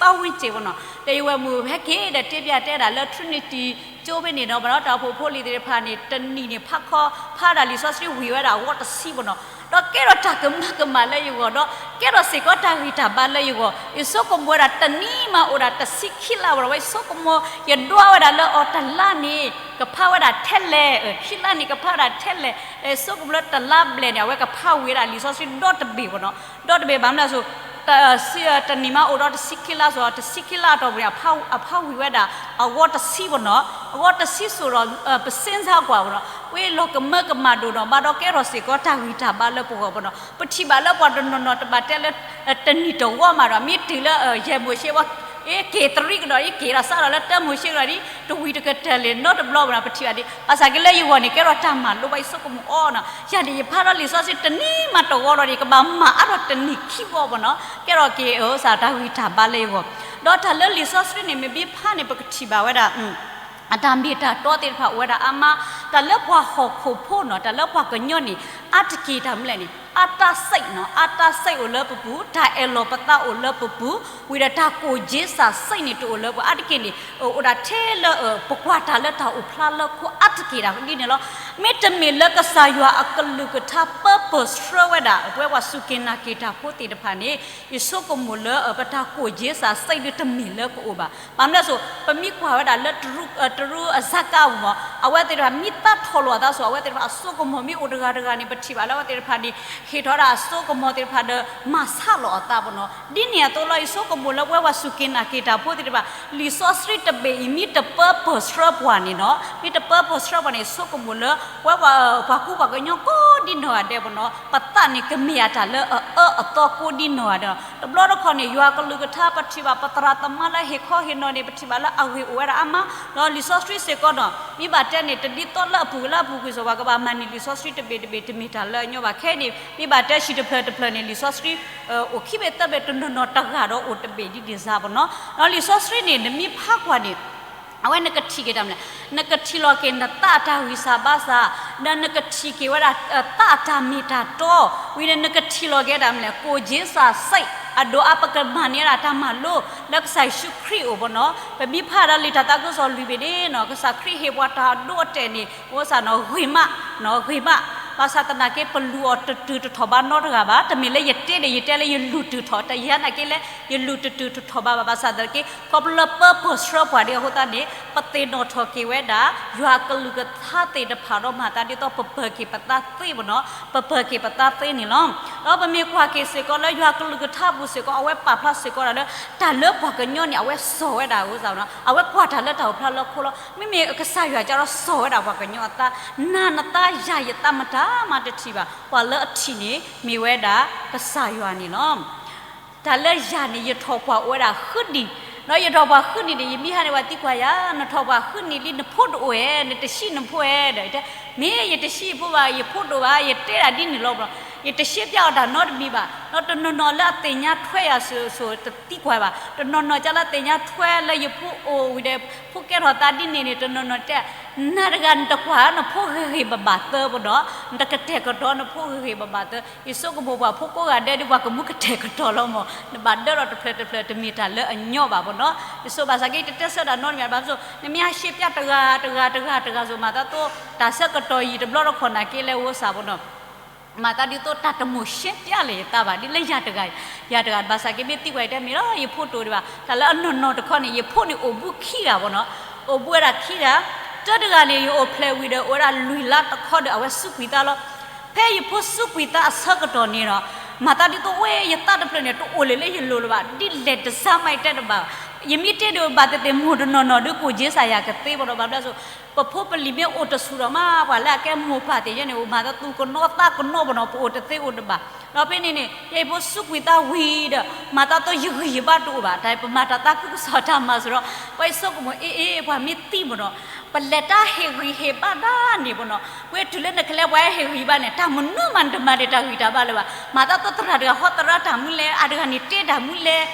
ပၣ်ဝံၣ်စ့ၢ်ဘၣ်နီၤ, ဒီးယဝဲၢ်မုၣ်ဟဲက့ၤဒီးတဲပျးတဲဒၣ်လၢ Trinity ကၠိဖဲန့ၣ်နီၤဘၣ်နီၤ, တၢ်အိၣ်ဖှိၣ်ဖိလံၤသ့ၣ်တဖၣ်န့ၣ် တနံၣ်န့ၣ် ဖးခီ, ဖးဒၣ်လံာ်စီဆှံဝံၤဝဲဒၣ်အဂီၢ်တဆံဘၣ်နီၤ, ဒီးကဲထီၣ်တၢ်ကမၢကမၣ်လၢယဂီၢ်ဒီး ကဲထီၣ်စ့ၢ်ကီးတၢ်ဂံၢ်တၢ်ဘါလၢယဂီၢ်, ယဆိကမိၣ်ဝဲဒၣ်တနံၣ်မးအိၣ်ဒၣ်တဆံခံလါဘၣ်ဒီး ဝဲယဆိကမိၣ် ယဒွးဝဲဒၣ်လၢအီၤတလါန့ၣ် ကဖးဝဲဒၣ်ထဲလဲၣ်, ခံလါန့ၣ် ကဖးဝဲဒၣ်ထဲလဲၣ်, ဆိကမိၣ်လၢတလါဘျဲၣ်န့ၣ် အဝဲကဖးဝံၤဝဲဒၣ်လံာ်စီဆှံဒီတဘ့ၣ်ဘၣ်နီၤ, ဒီတဘ့ၣ်ဘၣ်မနုၤလဲၣ်, တနံၣ်မးအိၣ်ဒီးတဆံခံလါစိၤ တဆံခံလါအတီၢ်ပူၤန့ၣ် အဖးဝံၤဝဲဒၣ် အဂီၢ်တဆံဘၣ်နီၤ, အဂီၢ်တဆံစိၤဒီး ပစ့စါကွၢ်ဘၣ်နီၤ, ဝဲလီၤကမၢကမၣ်ဒိၣ်နီၤ ဘၣ်ဒီးကဲထီၣ်စ့ၢ်ကီးတၢ်ဂံၢ်တၢ်ဘါလၢပဂီၢ်ဘၣ်နီၤ, ပထံၣ်ဘၣ်လၢပှၤတနီၤနီၤတဘၣ်တဲလၢ တနံၣ်တဝီမးဒီး မ့ၢ်တုၤလၢ ယဲၢ်မိၤၡ့ဝဲ က့ၤတရံးကဒီး ယက့ၤဒီးစးထီၣ်လၢတၢမိၤၡ့ကဒီးဒ် တဝံၤတကတၢၢ်လၢၤနီတဘျီဘၣ်နီၤ, ပထံၣ်ဘၣ်ဒ် ဘၣ်ဆၣ်က့လၢယဂီၢ်န့ၣ် ကဲထီၣ်တၢ်မၤလိဘၣ် ယဆိကမိၣ်အီၤနီၤ, ယၤန့ၣ် ယဖးထီၣ်လံာ်စီဆှံတနံၣ်မးတဝီဒီး ယကဘၣ်မၤအါထီၣ်တနံၣ်ခံဝီဘၣ်နီၤ, ကဲထီၣ်က့ၤ တၢ်ဂံၢ်တၢ်ဘါလၢယဂီၢ်, ဒီးတၢ်လၢလံာ်စီဆှံန့ၣ် မ့ၢ်ဘၣ်ဖးန့ၣ် ပကထံၣ်ဘၣ်ဝဲဒၣ် အတၢ်မ့ၢ်တၢ်တီသ့ၣ်တဖၣ်အိၣ်ဝဲဒၣ်အါမး, တၢ်လၢပှၤဟီၣ်ခိၣ်ဖိနီၤ တၢ်လၢပှၤကညီန့ၣ် အါတက့ၢ်တၢ်မနုၤလဲၣ်န့ၣ် အတၢ်စံးနီၤ အတၢ်စံးအိၣ်လၢပပူၤ, တၢ်အဲၣ်လီၤပသးအိၣ်လၢပပူၤ, ဝံၤဒီးတၢ်ကိၣ်က့စၢ်စံးန့ၣ်တအိၣ်လၢပှၤအါတက့ၢ်န့ၣ် အိၣ်ဒၣ်ထဲလၢ ပကွၢ်တၢ်လၢတၢ်အိၣ်ဖျါလၢခိအါတက့ၢ်ဒၣ်ဒ်န့ၣ်လီၤ. မ့တမ့ၢ်လၢကစၢ်ယွၤအကလုၢ်ကထါပၢပၢၢ်ဆှၢဝဲဒၣ် ပဝဲပှၤစူၢ်က့ၤနာ်က့ၤတၢ်ဖိသ့ၣ်တဖၣ်န့ၣ် ယဆိကမိၣ်လၢ ပတၢ်ကိၣ်က့စၢ်စံးဒုတမ့ၢ်လၢကအိၣ်ဘၣ်. ဘၣ်မနုၤလဲၣ်စိ ပမ့ၢ်ကွၢ်ဝဲဒၣ်လၢ တရူးအစၢကါပူၤမး အဝဲသ့ၣ်တဖၣ်မ့ၢ်သးထီၣ်လိာ်အသးစိ အဝဲသ့ၣ်တဖၣ်အစိကမီၤမ့ၢ်အိၣ်တဂၤတဂၤန့ၣ် ပထံၣ်ဘၣ်လၢအဝဲသ့ၣ်တဖၣ်န့ၣ် ဟ့ၣ်ထီၣ်ဝဲဒၣ်အစိကမီၤသ့ၣ်တဖၣ်ဒီး မၤဆါလီၤအသးဘၣ်နီၤ. ဒ်န့ၣ်အသိးလီၤ ယဆိကမိၣ်လၢပဝဲပှၤစူၢ်က့ၤနာ်က့ၤတၢ်ဖိသ့ၣ်တဖၣ် လံာ်စီဆှံတဘ့ၣ်အံၤမ့ၢ်တပၢပၢၢ်ဆှၢပှၤန့ၣ်နီၤ မ့ၢ်တပၢပၢၢ်ဆှၢပှၤန့ၣ် ယဆိကမိၣ်လၢ ပဝဲပှၤ ပှၤကူပှၤကညီကိးဒ်နီၢ်ဂၤဒဲးဘၣ်နီၤ ပသးန့ၣ်ကမ့ၢ်အတၢ်လၢအအၢအသီကိးဒ်နီၢ်ဂၤဒဲးနီၤ. တဘျီတခီၣ်န့ၣ် ယွၤကလုၢ်ကထါ ပထံၣ်ဘၣ်ပသရၣ်သမါလၢဟ့ၣ်ခီဟ့ၣ်နီၤန့ၣ် ပထံၣ်ဘၣ်လၢအဂ့ၢ်အိၣ်ဝဲဒၣ်အါမး ဒီးလံာ်စီဆှံစ့ၢ်ကီးနီၤ မ့ၢ်ဘၣ်တဲန့ၣ် တဒ်သိးလၢအပူၤကွံာ်လၢအပူၤကွံာ်စိ ပှၤကဘၣ်မၤန့ၢ်လံာ်စီဆှံတဘ့ၣ်တဘ့ၣ် တမ့ၢ်တၢ်လၢအညီဘၣ် ခဲအံၤန့ၣ် မ့ၢ်ဘၣ်တဲဆံးတဖျၢၣ်တဖျၢၣ်န့ၣ် လံာ်စီဆှံ အိၣ်ခံဘ့ၣ်သၢဘ့ၣ်တနီၤနီၤတဂၤဒီးအိၣ်တဘ့ၣ်ဒ်န့ၣ်စ့ၢ်ဘၣ်နီၤ. ဒီးလံာ်စီဆှံန့ၣ် နမ့ၢ်ဖးကွၢ်န့ၣ် အဝဲနကထံၣ်က့ၤတၢ်မနုၤလဲၣ် နကထံၣ်လီၤက့ၤနသးအတၢ်ဂံၢ်စၢ်ဘါစၢ် ဒီးနကထံၣ်က့ၤဝဲဒၣ် သးအတၢ်မ့ၢ်တၢ်တီ ဝံၤဒီးနကထံၣ်လီၤက့ၤတၢ်မနုၤလဲၣ် ကိၣ်က့စၢ်စံး အဒိ အပကမၤန့ၢ်ဒၣ်တၢ်မၤလိ လၢကစၢ်ယ့ၣ်ၡူးခရံာ်အအိၣ်ဘၣ်နီၤ. ပမ့ၢ်ဖးဒၣ်လံာ်တၢ်သးခုကစီၣ်လွံၢ်ဘ့ၣ်န့ၣ်နီၤ ကစၢ်ခရံာ်ဟ့ၣ်ပှၤတၢ်ဒိအတဲာ်န့ၣ် အိၣ်စ့ၢ်နီၤ ဂ့ၤမး ဂ့ၤမး ဘၣ်ဆၣ်သနာ်က့ ပလူၤအီၤတတုၤတထီၣ်ဘးနီတဂၤဘၣ်. တမ့ၢ်လၢယတဲန့ၣ် ယတဲလၢယလူၤတုၤထီၣ် တယၤနာ်က့လဲၣ် ယလူၤတတုၤတထီၣ်ဘးဘၣ် ဘၣ်ဆၣ်သနာ်က့ ခီဖျိလၢပၢပၢၢ်ဆှၢပှၤဒ်အဃိသတးန့ၣ် ပသ့ၣ်နီၣ်ထီၣ်က့ၤဝဲဒၣ် ယွၤကလုၢ်ကထါသ့ၣ်တဖၣ်ဒီးမၤသးဒ်သိး ပပၢၤက့ၤပသးသ့ဘၣ်နီၤ ပပၢၤက့ၤပသးသ့န့ၣ်လီၤ. ဒီးပမ့ၢ်ကွၢ်က့ၤစ့ၢ်ကီးလၢယွၤကလုၢ်ကထါပူၤစ့ၢ်ကီး အဝဲပာ်ဖျါစ့ၢ်ကီးဒၣ်လၢ တၢ်လၢပှၤကညီန့ၣ် အဝဲစိာ်ဝဲဒၣ်ဝဲစ့ၢ်ကီး, အဝဲကွၢ်တၢ်လၢတၢ်အိၣ်ဖျါလၢခိလီၤ. မ့မ့ၢ်ကစၢ်ယွၤကဒီးစိာ်ဝဲဒၣ်ပှၤကညီအသး, နၤနသးယၤယသးမတၤမၤတထံၣ်ဘၣ်, ပှၤလၢအထံၣ်န့ၣ်မ့ၢ်ဝဲဒၣ်ကစၢ်ယွၤန့ၣ်လီၤ. တၢ်လၢယၤန့ၣ် ယထီၣ်ပှၢ်အိၣ်ဝဲဒၣ်ဃုနံၣ်, ဒီးယထီၣ်ပှၢ်ဃုနံၣ်န့ၣ် ယမံဟါန့ၢ်ပှၤသံကွၢ်ယၤ, နထီၣ်ပှၢ်ဃုနံၣ်လံ နဖိတအိၣ်ဧဲ, နတဆံးနဖိဧဲ, ဒီးယတဲ မ့ၢ်ယတဆံးဖိဘၣ်, ယဖိတအိၣ်ဘၣ်, ယတဲဒၣ်ဒ်န့ၣ်လီၤ. ယတရှဲပျၢ်အီၤတၢ်နီတမံၤဘၣ်, ဒီးတနီၤနီၤလၢအသ့ၣ်ညါထွဲယၤစိၤစိၤတသံကွၢ်ဘၣ်, တနီၤနီၤကလၢသ့ၣ်ညါထွဲလၢယဖိအိၣ်ဝံၤဒီး ဖိကဲထီၣ်သးဒ်န့ၣ်န့ၣ် တနီၤနီၤတဲ နၤတဂၤနတကွၢ်နဖိဂ့ၤဂ့ၤဘၣ်ဘၣ်သၢပနီၤ, နတကတဲာ်ကတီၤနဖိဂ့ၤဂ့ၤဘၣ်ဘၣ်သၢ, ယဆိကမိၣ်ပှၤဖိကိးဂၤဒဲးဒ်ပှၤကမူကတဲာ်ကတီၤလီၤမး, နဘၣ်ဒၢထီၣ်တဖျၢၣ်တဖျၢၣ် တမ့ၢ်တၢ်လၢအညီဘၣ်ပနီၤ. ယဆိဘၣ်ဆၣ်က့ ယတတဲဆၢတၢ်နီတမံၤဘၣ်, ဘၣ်မနုၤအဃိ နမ့ၢ်ဟးရှဲပျၢ်တဂၤတဂၤတဂၤတဂၤစိၤ မၤသးသိး တၢ်ဆၢကတီၢ်ယံာ်တဘျီတခီၣ်နာ်က့လဲၣ် ဝိစၢ်ပနီၤ မၤသးဒ်သိးတၢ်တမိၣ်ရှဲပျၢ်လၢယသးဘၣ်, ဒ်လၢယၤတဂၤ, ယၤတဂၤ ဘၣ်ဆၣ်က့မ့ၢ်သံကွၢ်ယတဲမ့ၢ်လီၤ ယဖိတအိၣ်ဒံးဘၣ်. တၢ်လၢအနီၢ်နီၢ်တခီန့ၣ် ယဖိန့ၣ်အိၣ်ဘူးခံဂၤပနီၤ, အိၣ်ဘူးဝဲဒၣ်ခံဂၤ, တၢတဂၤန့ၣ် ယအိၣ်ဖျဲၣ်ဝံၤဒီး အိၣ်ဝဲဒၣ်လွံၢ်လါတခီဒီး အဝဲစူးကွံာ်သးလီၤ. ဖဲယဖိစူးကွံာ်သးအဆၢကတီၢ်န့ၣ်ဒီး မၤသးဒ်သိးဝဲယသးတဖျၢၣ်န့ၣ် တအိၣ်လၢၤလၢယလိၤလၢၤဘၣ်, ဒ်လဲၣ်တစၢ်မးယတဲတဘၣ်ဘၣ်. ယမ့ၢ်တဲဒိးဘၣ်သ့ၣ်သ့ၣ် မိၢ်တနီၤနီၤဒုးကိးက့ၤစၢ်ယၤကသ့ပနီၤ, ဘၣ်မနုၤအဃိ ပဖိပလံၤမ့ၢ်အိၣ်တဆူၣ်ဒီးမး ပှၤလၢအကဲမိၢ်ပၢ်သ့ၣ်ညါန့ၣ် အိၣ်မၤသးသူကနိးသးကနိးပနီၤ ပအိၣ်တသ့အိၣ်တဘၣ်. ဒီးဖဲန့ၣ်န့ၣ် ယဖိစူးကွံာ်သးဝံၤဒီး မၤသးသိးယဂံၢ်ယဘါတအိၣ်ဘၣ်, တၢ်ပမၤတၢ်သးခုကစီၣ်တၢ်မၤစ့ၢ်ဒီး ပှၤယဆိကမိၣ် အ့ အ့ ပှၤမ့ၢ်သံပနီၤ ပလဲၤတၢ်ဟ့ၣ်ဂံၢ်ဟ့ၣ်ဘါဒၣ်န့ၣ်ပနီၤ, ပဝဲတုၤလၢနကလဲၤပှၤဟဲဟ့ၣ်ဂံၢ်ဟ့ၣ်ဘါန့ၣ် တၢ်မနုၤမးနတမၤဒံးတၢ်ဂံၢ်တၢ်ဘါလၢၤဘၣ်. မၤသးသိးသရၣ်တဂၤဟီသရၣ်တၢ်မနုၤလဲၣ်, အတဂၤန့ၣ်တဲတၢ်မနုၤလဲၣ်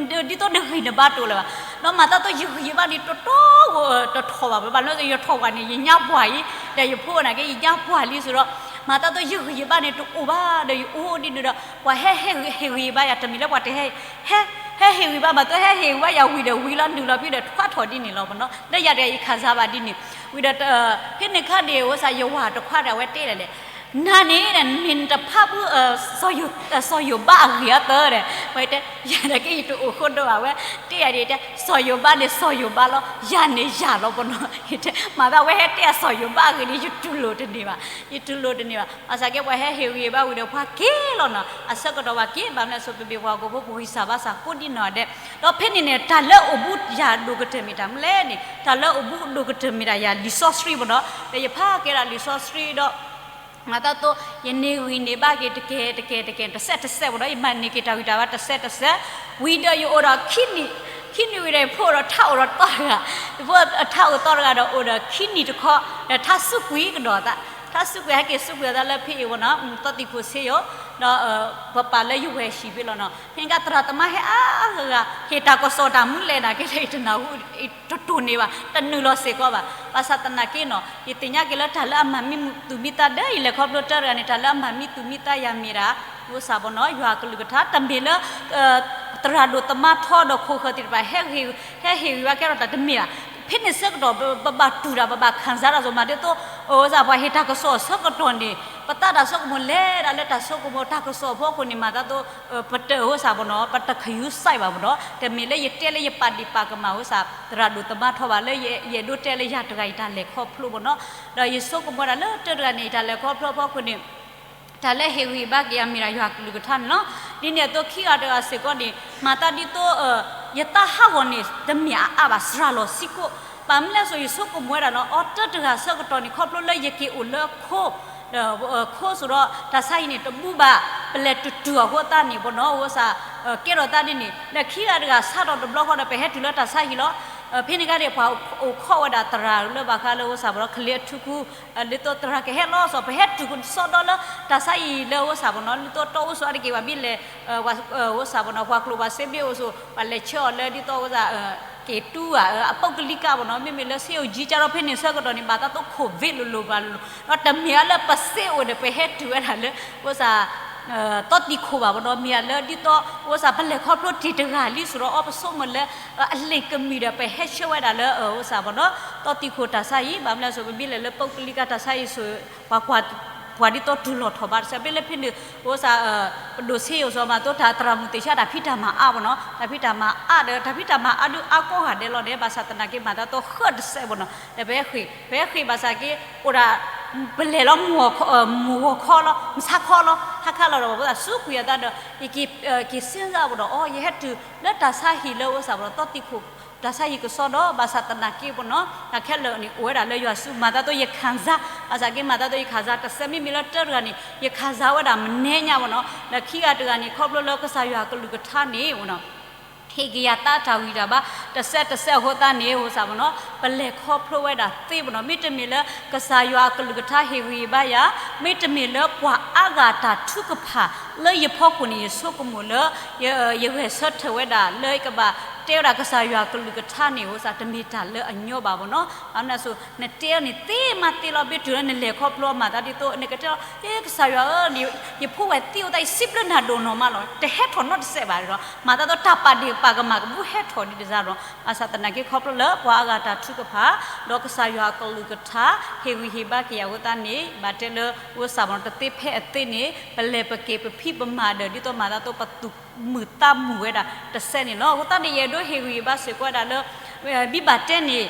ဒ်သိးနဂံၢ်နဘါတအိၣ်လၢၤဘၣ်. ဒီးမၤသးသိးယဂံၢ်ယဘါန့ၣ်တတီဧိၤတထီၣ်ဘၣ်, ဘၣ်မနုၤယထီၣ်ပှၢ်န့ၣ် ယညါပှၢ်အံၤ, ဒီးယဖိနာ်က့ ယညါပှၢ်လံစ့ၢ်ဒီး မၤသးသိးယဂံၢ်ယဘါန့ၣ်တအိၣ်ဘၣ် ဒီးယအိၣ်ဒ်န့ၣ်ဒီး ပှၤဟဲဟ့ၣ်ဂံၢ်ဟ့ၣ်ဘါယၤ တမ့ၢ်လၢပှၤတဟဲ ဟဲဟ့ၣ်ဂံၢ်ဘါ မၤသးဟဲဟ့ၣ်ဂံၢ်ဘါယၤဝံၤဒီးဝံၤလီၤ နုာ်လီၤဖဲဒီးထွါထီၣ်ဒ်န့ၣ်လီၤပနီၤ. လၢယၤတဂၤယခးစါဘၣ်ဒ်န့ၣ်, ဝံၤဒီး ဖဲန့ၣ်ခါန့ၣ် ဝဲစၢ်ယဝၤတခွါဒီး အဝဲတဲဒၣ်လဲၣ်, နၤန့ၣ် မ့ၢ်နတဖးဘူး စီၤယိၤဘးအဂ့ၢ်အသၢဒီး ဝဲတဲ ယၤနာ်က့ ယတအိၣ်ဃိဒီးဘၣ်ဝဲ, တဲယၤဒ်တဲ စီၤယိၤဘးန့ၣ် စီၤယိၤဘးလီၤ, ယၤန့ၣ်ယၤလီၤပနီၤ. ယတဲ မၤသးဝဲဟဲတဲအစီၤယိၤဘးအဂ့ၢ်န့ၣ် ယတူၢ်လိာ်တန့ၢ်ဘၣ်, ယတူၢ်လိာ်တန့ၢ်ဘၣ်. ဘၣ်ဆၣ်က့ ပှၤဟဲဟ့ၣ်ဂံၢ်ဟ့ၣ်ဘါဝံၤဒီး ပှၤက့ၤလီၤနီၤ, အဆၢကတီၢ်ပှၤက့ၤ ဘၣ်မနုၤအဃိ ပမ့ၢ်ပှၤဟီၣ်ခိၣ်ဖိ ပဂံၢ်စၢ်ဘါစၢ်ကိးဒ်နီၢ်ဒဲး. ဒီးဖဲန့ၣ်န့ၣ် တၢ်လၢအိၣ်ဘူးယၤဒိၣ်ကတၢၢ်မ့ၢ်တၢ်မနုၤလဲၣ်န့ၣ်, တၢ်လၢအိၣ်ဘူးဒိၣ်ကတၢၢ်မ့ၢ်ဒၣ်ယၤလံာ်စီဆှံပနီၤ, ဒီးယဖးက့ၤဒၣ်လံာ်စီဆှံဒီး မၤသးသိး ယန့ၢ်ဂံၢ်န့ၢ်ဘါက့ၤတကဲတကဲတကဲ တစဲးတစဲးပနီၤ, ယမၤန့ၢ်က့ၤတၢ်ဂံၢ်တၢ်ဘါတစဲးတစဲး, ဝံၤဒီးယအိၣ်ဒီးခံနံၣ်, ခံနံၣ်ဝံၤဒီး ယဖိဒီးထးအိၣ်ဒီးသီတဂၤ, ယဖိထးအိၣ်သီတဂၤဒီးအိၣ်ဒီးခံနံၣ်တခီ, ဒီးထးစူးကွံာ်ကဒီးသး, ထးစူးကွံာ် ဟဲက့ၤစူးကွံာ်အသးလၢဖဲအံၤပနီၤ, သီသံၣ်ဖိဆ့ယိၤ, ဒီး ပပာ်လၢယဝဲၢ်ဟံၣ်ဖဲလီၤနီၤ. ဖဲန့ၣ်အခါ သရၣ်သမါဟဲအါဂၤဂၤ ဟ့ၣ်တၢ်ကစီၣ်တၢ်မနုၤလဲၣ်နာ်က့လဲၣ် ယတနၢ်ဟူ, တတိၢ်န့ၢ်ဘၣ်, တနုာ်လီၤစ့ၢ်ကီးဘၣ်. ဘၣ်ဆၣ်သနာ်က့နီၤ ယသ့ၣ်ညါက့ၤလၢတၢ်လၢအမၤမံသူၣ်မံသးဒီး ယလဲၤခီဖျိတၢ်တဂၤန့ၣ် တၢ်လၢအမၤမံသူၣ်မံသးယၤမ့ၢ်ဒၣ် ဝိစၢ်ပနီၤ ယွၤကလုၢ်ကထါ တမ့ၢ်လၢ သရၣ်ဒိၣ်သမါထီဒီးခိၣ်ဃၢၤသ့ၣ်တဖၣ် ဟဲဟ့ၣ်ဂံၢ်ဘါကဲထီၣ်တၢ်တမ့ၢ်ဘၣ်. ဖဲန့ၣ်ဆၢကတီၢ် ပဘၣ်တူၢ်တၢ် ပဘၣ်ခၣ်စါတၢ်စိၤမး ဒ်သိး ဝိစၢ်ပှၤဟ့ၣ်တၢ်ကစီၣ်အဆၢကတီၢ်န့ၣ် ပသးတၢ်ဆိကမိၣ်လဲၤဒၣ်လၢတၢ်ဆိကမိၣ်တၢ်ကစီၣ်အဖီခိၣ်န့ၣ် မၤသးသိး ပတဝိစၢ်ပနီၤ ပတခယူးစဲးဘၣ်ပနီၤ တမ့ၢ်လၢယတဲလၢယပာ်ဒ့ၣ်ပာ်ကမၣ်ဝိစၢ် သရၣ်ဒိၣ်သမါထီဘၣ် လၢယအဲၣ်ဒိးတဲလၢယၤတဂၤအံၤတၢ်လဲၤခီဖျိပနီၤ ဒီးယဆိကမိၣ်ဒၣ်လၢတၢ်တဂၤန့ၣ် ယတၢ်လဲၤခီဖျိအဖီခိၣ်န့ၣ် တၢ်လၢဟ့ၣ်ဂံၢ်ဘါက့ၤယၤမ့ၢ်ဒၣ်ယွၤကလုၢ်ကထါန့ၣ်လီၤ. ဒ်န့ၣ်အသိးခံဂၤတဂၤစ့ၢ်ကီးန့ၣ် မၤသးဒ်သိး ယသးဟးဂီၤန့ၣ် တမ့ၢ်အအါဘၣ် စှၤလီၤဆံးကိး ဘၣ်မနုၤလဲၣ်စိၤ ယဆိကမိၣ်ဝဲဒၣ်နီၤ အီတၢ်တဂၤဆၢကတီၢ်န့ၣ် ခီဖျိလၢယက့ၤအိၣ်လၢခိ ခိစိၤဒီး တၢ်ဆါဟံၣ်န့ၣ် တဘူးဘၣ် ပလဲၤတတုၤအဃိသတးန့ၣ်ပနီၤ ဝိစၢ် ကဲထီၣ်သးဒ်န့ၣ် ဒီးခံဂၤတဂၤဆါထီၣ်တဘျီဃီဒီး ပဟဲတုၤလၢတၢ်ဆါဟံၣ်လီၤ. ဖဲန့ၣ်အခါန့ၣ် ပှၤအိၣ်ခိးဝဲဒၣ်သရၣ်လၢဘၣ်ဃးလၢဝိစၢ်ပနီၤ ကလံၤအထူးခူ ဒ်သိးသရၣ်ကဟဲလီၤစိၤ ပဟဲတုၤကစီဒီလၢတၢ်ဆါဟံၣ်လၢဝိစၢ်ပနီၤ ဒ်သိးတီအိၣ်စိၤအါတက့ၢ် ပှၤမ့ၢ်လဲၤ ဝိစၢ်ပနီၤ ပှၤကျိၣ်ပှၤစ့မ့ၢ်အိၣ်စိၤ ပှၤလဲၤဆှၢအီၤလၢဒ်သိးဝိစၢ် က့ၤတူၢ်ဧါ အပုဂ္ဂလိကပနီၤ မ့မ့ၢ်လၢ ဆေးရုံကြီး ကဒီး ဖဲန့ၣ်ဆၢကတီၢ်န့ၣ် ဘၣ်သးသိးခိၣ်ဝ့းလိၤလိၤဘၣ်လိၤလိၤ ဒီးတမ့ၢ်အါလၢပစ့အိၣ်ဒီး ပဟဲတုၤဝဲဒၣ်လၢ ဝိစၢ် သီသံၣ်ခိၣ်ဘၣ်ပနီၤ မ့ၢ်အါလၢဒ်သိး ဝိစၢ် ပလဲၤခီဖျိတ့ၢ်တဂၤလံစိၤဒီး အီပဆိကမိၣ်လၢ အလ့ၣ်ကမံၤဒီး ပဟဲဆှၢဝဲဒၣ်လၢ ဝိစၢ်ပနီၤ သီသံၣ်ခိၣ်တၢ်ဆါဟံၣ် ဘၣ်မနုၤလဲၣ်စိၤ ပမ့ၢ်လဲၤလၢ ပုဂ္ဂလိက တၢ်ဆါဟံၣ်စိၤ ပှၤ ပှၤဒ်သိးတုၤလီၤထီၣ်ဘၣ်တစဲး ဖဲလၢဖဲန့ၣ် ဝိစၢ် ပဒိၣ်ဆ့ယိၤစိၤမး သိးတၢ်သရၣ်မုၣ်သ့ၣ်ဆါတၢ်ဖံးတၢ်မၤအါပနီၤ တၢ်ဖံးတၢ်မၤအါဒီး တၢ်ဖံးတၢ်မၤအါဒုးအါကိးဂၤဒဲးလီၤန့ၣ် ဘၣ်ဆၣ်သနာ်က့ မၤသးသိးဃၢတစဲးပနီၤ ဒီးပဟဲဃ့ၢ် ပဟဲဃ့ၢ်ဘၣ်ဆၣ်က့ အိၣ်ဒၣ် ပလဲၤလီၤမုၢ်ဂီၤခီလီၤ, မုၢ်ဆါခီလီၤ, ဟါခါလီၤဒီး ပသးစူၤကွံာ်အသးဒီး ယက့ၤစ့ၣ်စၢ်ပဒီး အိ ယဟဲတုၤလၢတၢ်ဆါဟံၣ်လၢ အိ စးပဒီး သီသံခိၣ် တၢ်ဆါဟံၣ်ကစီဒီး ဘၣ်ဆၣ်သနာ်က့ပနီၤ တၢ်ခဲလၢာ်န့ၣ် အိၣ်ဝဲဒၣ်လၢယွၤစု မၤသးသိးယခၣ်စါ, ဘၣ်ဆၣ်က့မၤသးသိးယခၣ်စါ တစဲးမ့မ့ၢ်လၢတၢတဂၤန့ၣ် ယခၣ်စါဝဲဒၣ်မနုၤညါပနီၤ, ဒီးခံဂၤတဂၤန့ၣ် ခီဖျိလၢကစၢ်ယွၤအကလုၢ်ကထါန့ၣ်ပနီၤ ဟ့ၣ်က့ၤယၤသးတၢ်ဂံၢ်တၢ်ဘါ တစဲးတစဲးအဃိသတးန့ၣ် အိ စးပနီၤ ပလဲၤခီဖျိဝဲဒၣ်သ့ပနီၤ, မ့တမ့ၢ်လၢ ကစၢ်ယွၤအကလုၢ်ကထါဟ့ၣ်ဂံၢ်ဟ့ၣ်ဘါယၤ, မ့တမ့ၢ်လၢပှၤအါဂၤတၢ်ထုကဖၣ်လၢယဖီခိၣ်န့ၣ် ယဆိကမိၣ်လၢ ယဂဲၤဆၢထၢၣ်ဝဲဒၣ်လၢယကဘၣ်တဲဝဲဒၣ် ကစၢ်ယွၤအကလုၢ်ကထါန့ၣ် အိ စး တမ့ၢ်တၢ်လၢအညီဘၣ်ပနီၤ, ဘၣ်မနုၤအဃိ နတဲအီၤန့ၣ်သ့မးသ့လီၤ, ဘၣ်တုၤလၢနလဲၤခီဖျိအီၤ မၤသးဒ်သိး နကတဲလီၤ ကစၢ်ယွၤဧၢ, ယဖိဝဲၢ်သံအိၣ်သး ယစံးဘျုးနၤဒိၣ်နီၢ်မးလီၤ, တဟဲထီၣ်နီတစဲးဘၣ်ဒီး မၤသးသိးတၢ်ပာ်ဒ့ၣ်ပာ်ကမၣ်ကဘူၣ်ဟဲထီၣ်ဒ်တစးဒီး ဘၣ်ဆၣ်သနာ်က့ခီဖျိလၢပှၤအါဂၤတၢ်ထုကဖၣ် ဒီးကစၢ်ယွၤအကလုၢ်ကထါ ဟ့ၣ်ဂံၢ်ဟ့ၣ်ဘါက့ၤယၤအဃိသတးန့ၣ် ဘၣ်တဲလၢ အိ စးပနီၤ တသ့ဖဲအသ့န့ၣ် ပလဲၤပက့ၤပဖံးပမၤဒီး ဒ်သိးမၤသးသိးပသူၣ်မုာ်သးမုာ်ဝဲဒၣ်တစဲးန့ၣ်လီၤ. အဃိသတးန့ၣ် ယအဲၣ်ဒိးဟ့ၣ်ဂံၢ်ဟ့ၣ်ဘါစ့ၢ်ကီးဝဲဒၣ်လၢ ဘိးဘၣ်တဲန့ၣ်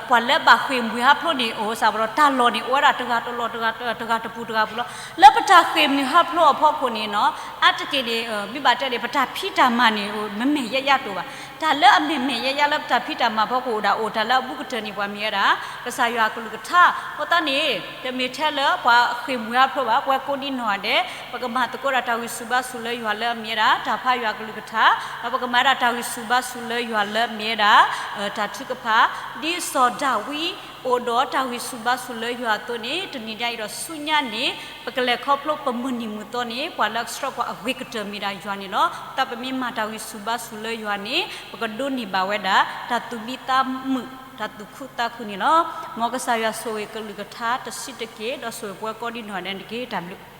ပှၤလၢဘၣ်ဃ့ၢ်မှံဟးဖျိးန့ၣ် အိ စးပဒီး တၢ်လီၢ်န့ၣ် အိၣ်ဝဲဒၣ်တဂၤတလီၢ် တဂၤတပူၤတဂၤပူၤလီၤ. လၢပတၢ်ဃ့ၢ်မှံဟးဖျိးအဖီခိၣ်န့ၣ်နီၤ အါတက့ၢ်န့ၣ် ဘိးဘၣ်တဲန့ၣ် ပတၢ်ဖံးတၢ်မၤန့ၣ် မ့ၢ်မဲာ်ယါယါတအိၣ်ဘၣ်. တၢ်လၢအမ့ၢ်မဲာ်ယါယါလၢပတၢ်ဖံးတၢ်မၤအဖီခိၣ်အိၣ်ဒၣ်အိၣ် တၢ်လၢအဘူးကတၢၢ်န့ၣ် ပှၤမ့ၢ်ဝဲဒၣ် ကစၢ်ယွၤအကလုၢ်ကထါ အဃိသတးန့ၣ် တမ့ၢ်ထဲလၢပှၤဃ့ၢ်မှံဟးဖျိးဘၣ်, ပဝဲကိးဒံနီၢ်ဂၤဒဲး ပကမၤသကိးဒၣ်တၢ်ဂံၢ်ဆူၣ်ဘါဆူၣ်လၢယွၤလၢအမ့ၢ်ဝဲဒၣ် တၢ်ဖးယွၤအကလုၢ်ကထါ, ဒီးပကမၤဒၣ်တၢ်ဂံၢ်ဆူၣ်ဘါဆူၣ်လၢယွၤလၢအမ့ၢ်ဝဲဒၣ် တၢ်ထုကဖၣ်, ဒ်စီၤဒၤဝံးအိၣ်ဒီးတၢ်ဂံၢ်ဆူၣ်ဘါဆူၣ်လၢယွၤအသိးန့ၣ် တနံၤညါအံၤဒီးဆူညါန့ၣ် ပကလဲၤခီဖျိပမုၢ်နံၤမုၢ်သီန့ၣ် ပှၤလၢအကဆှၢပှၤအဂ့ၤကတၢၢ်မ့ၢ်ဒၣ်ယွၤန့ၣ်လီၤ. တၢ်ပမ့ၢ်မၤတၢ်ဂံၢ်ဆူၣ်ဘါဆူၣ်လၢယွၤန့ၣ် ပကဒိးန့ၢ်ဘၣ်ဝဲဒၣ် တၢ်သူၣ်မံသးမုာ် တၢ်သူၣ်ခုသးခုန့ၣ်လီၤ. မ်ကစၢ်ယွၤဆိၣ်ဂ့ၤကလုၢ်ကထါတဆံးတက့ၢ် ဒီးဆိၣ်ဂ့ၤပဝဲကိးဒံနီၢ်ဂၤဒဲးန့ၣ်တက့ၢ်. တၢ်ဘျုး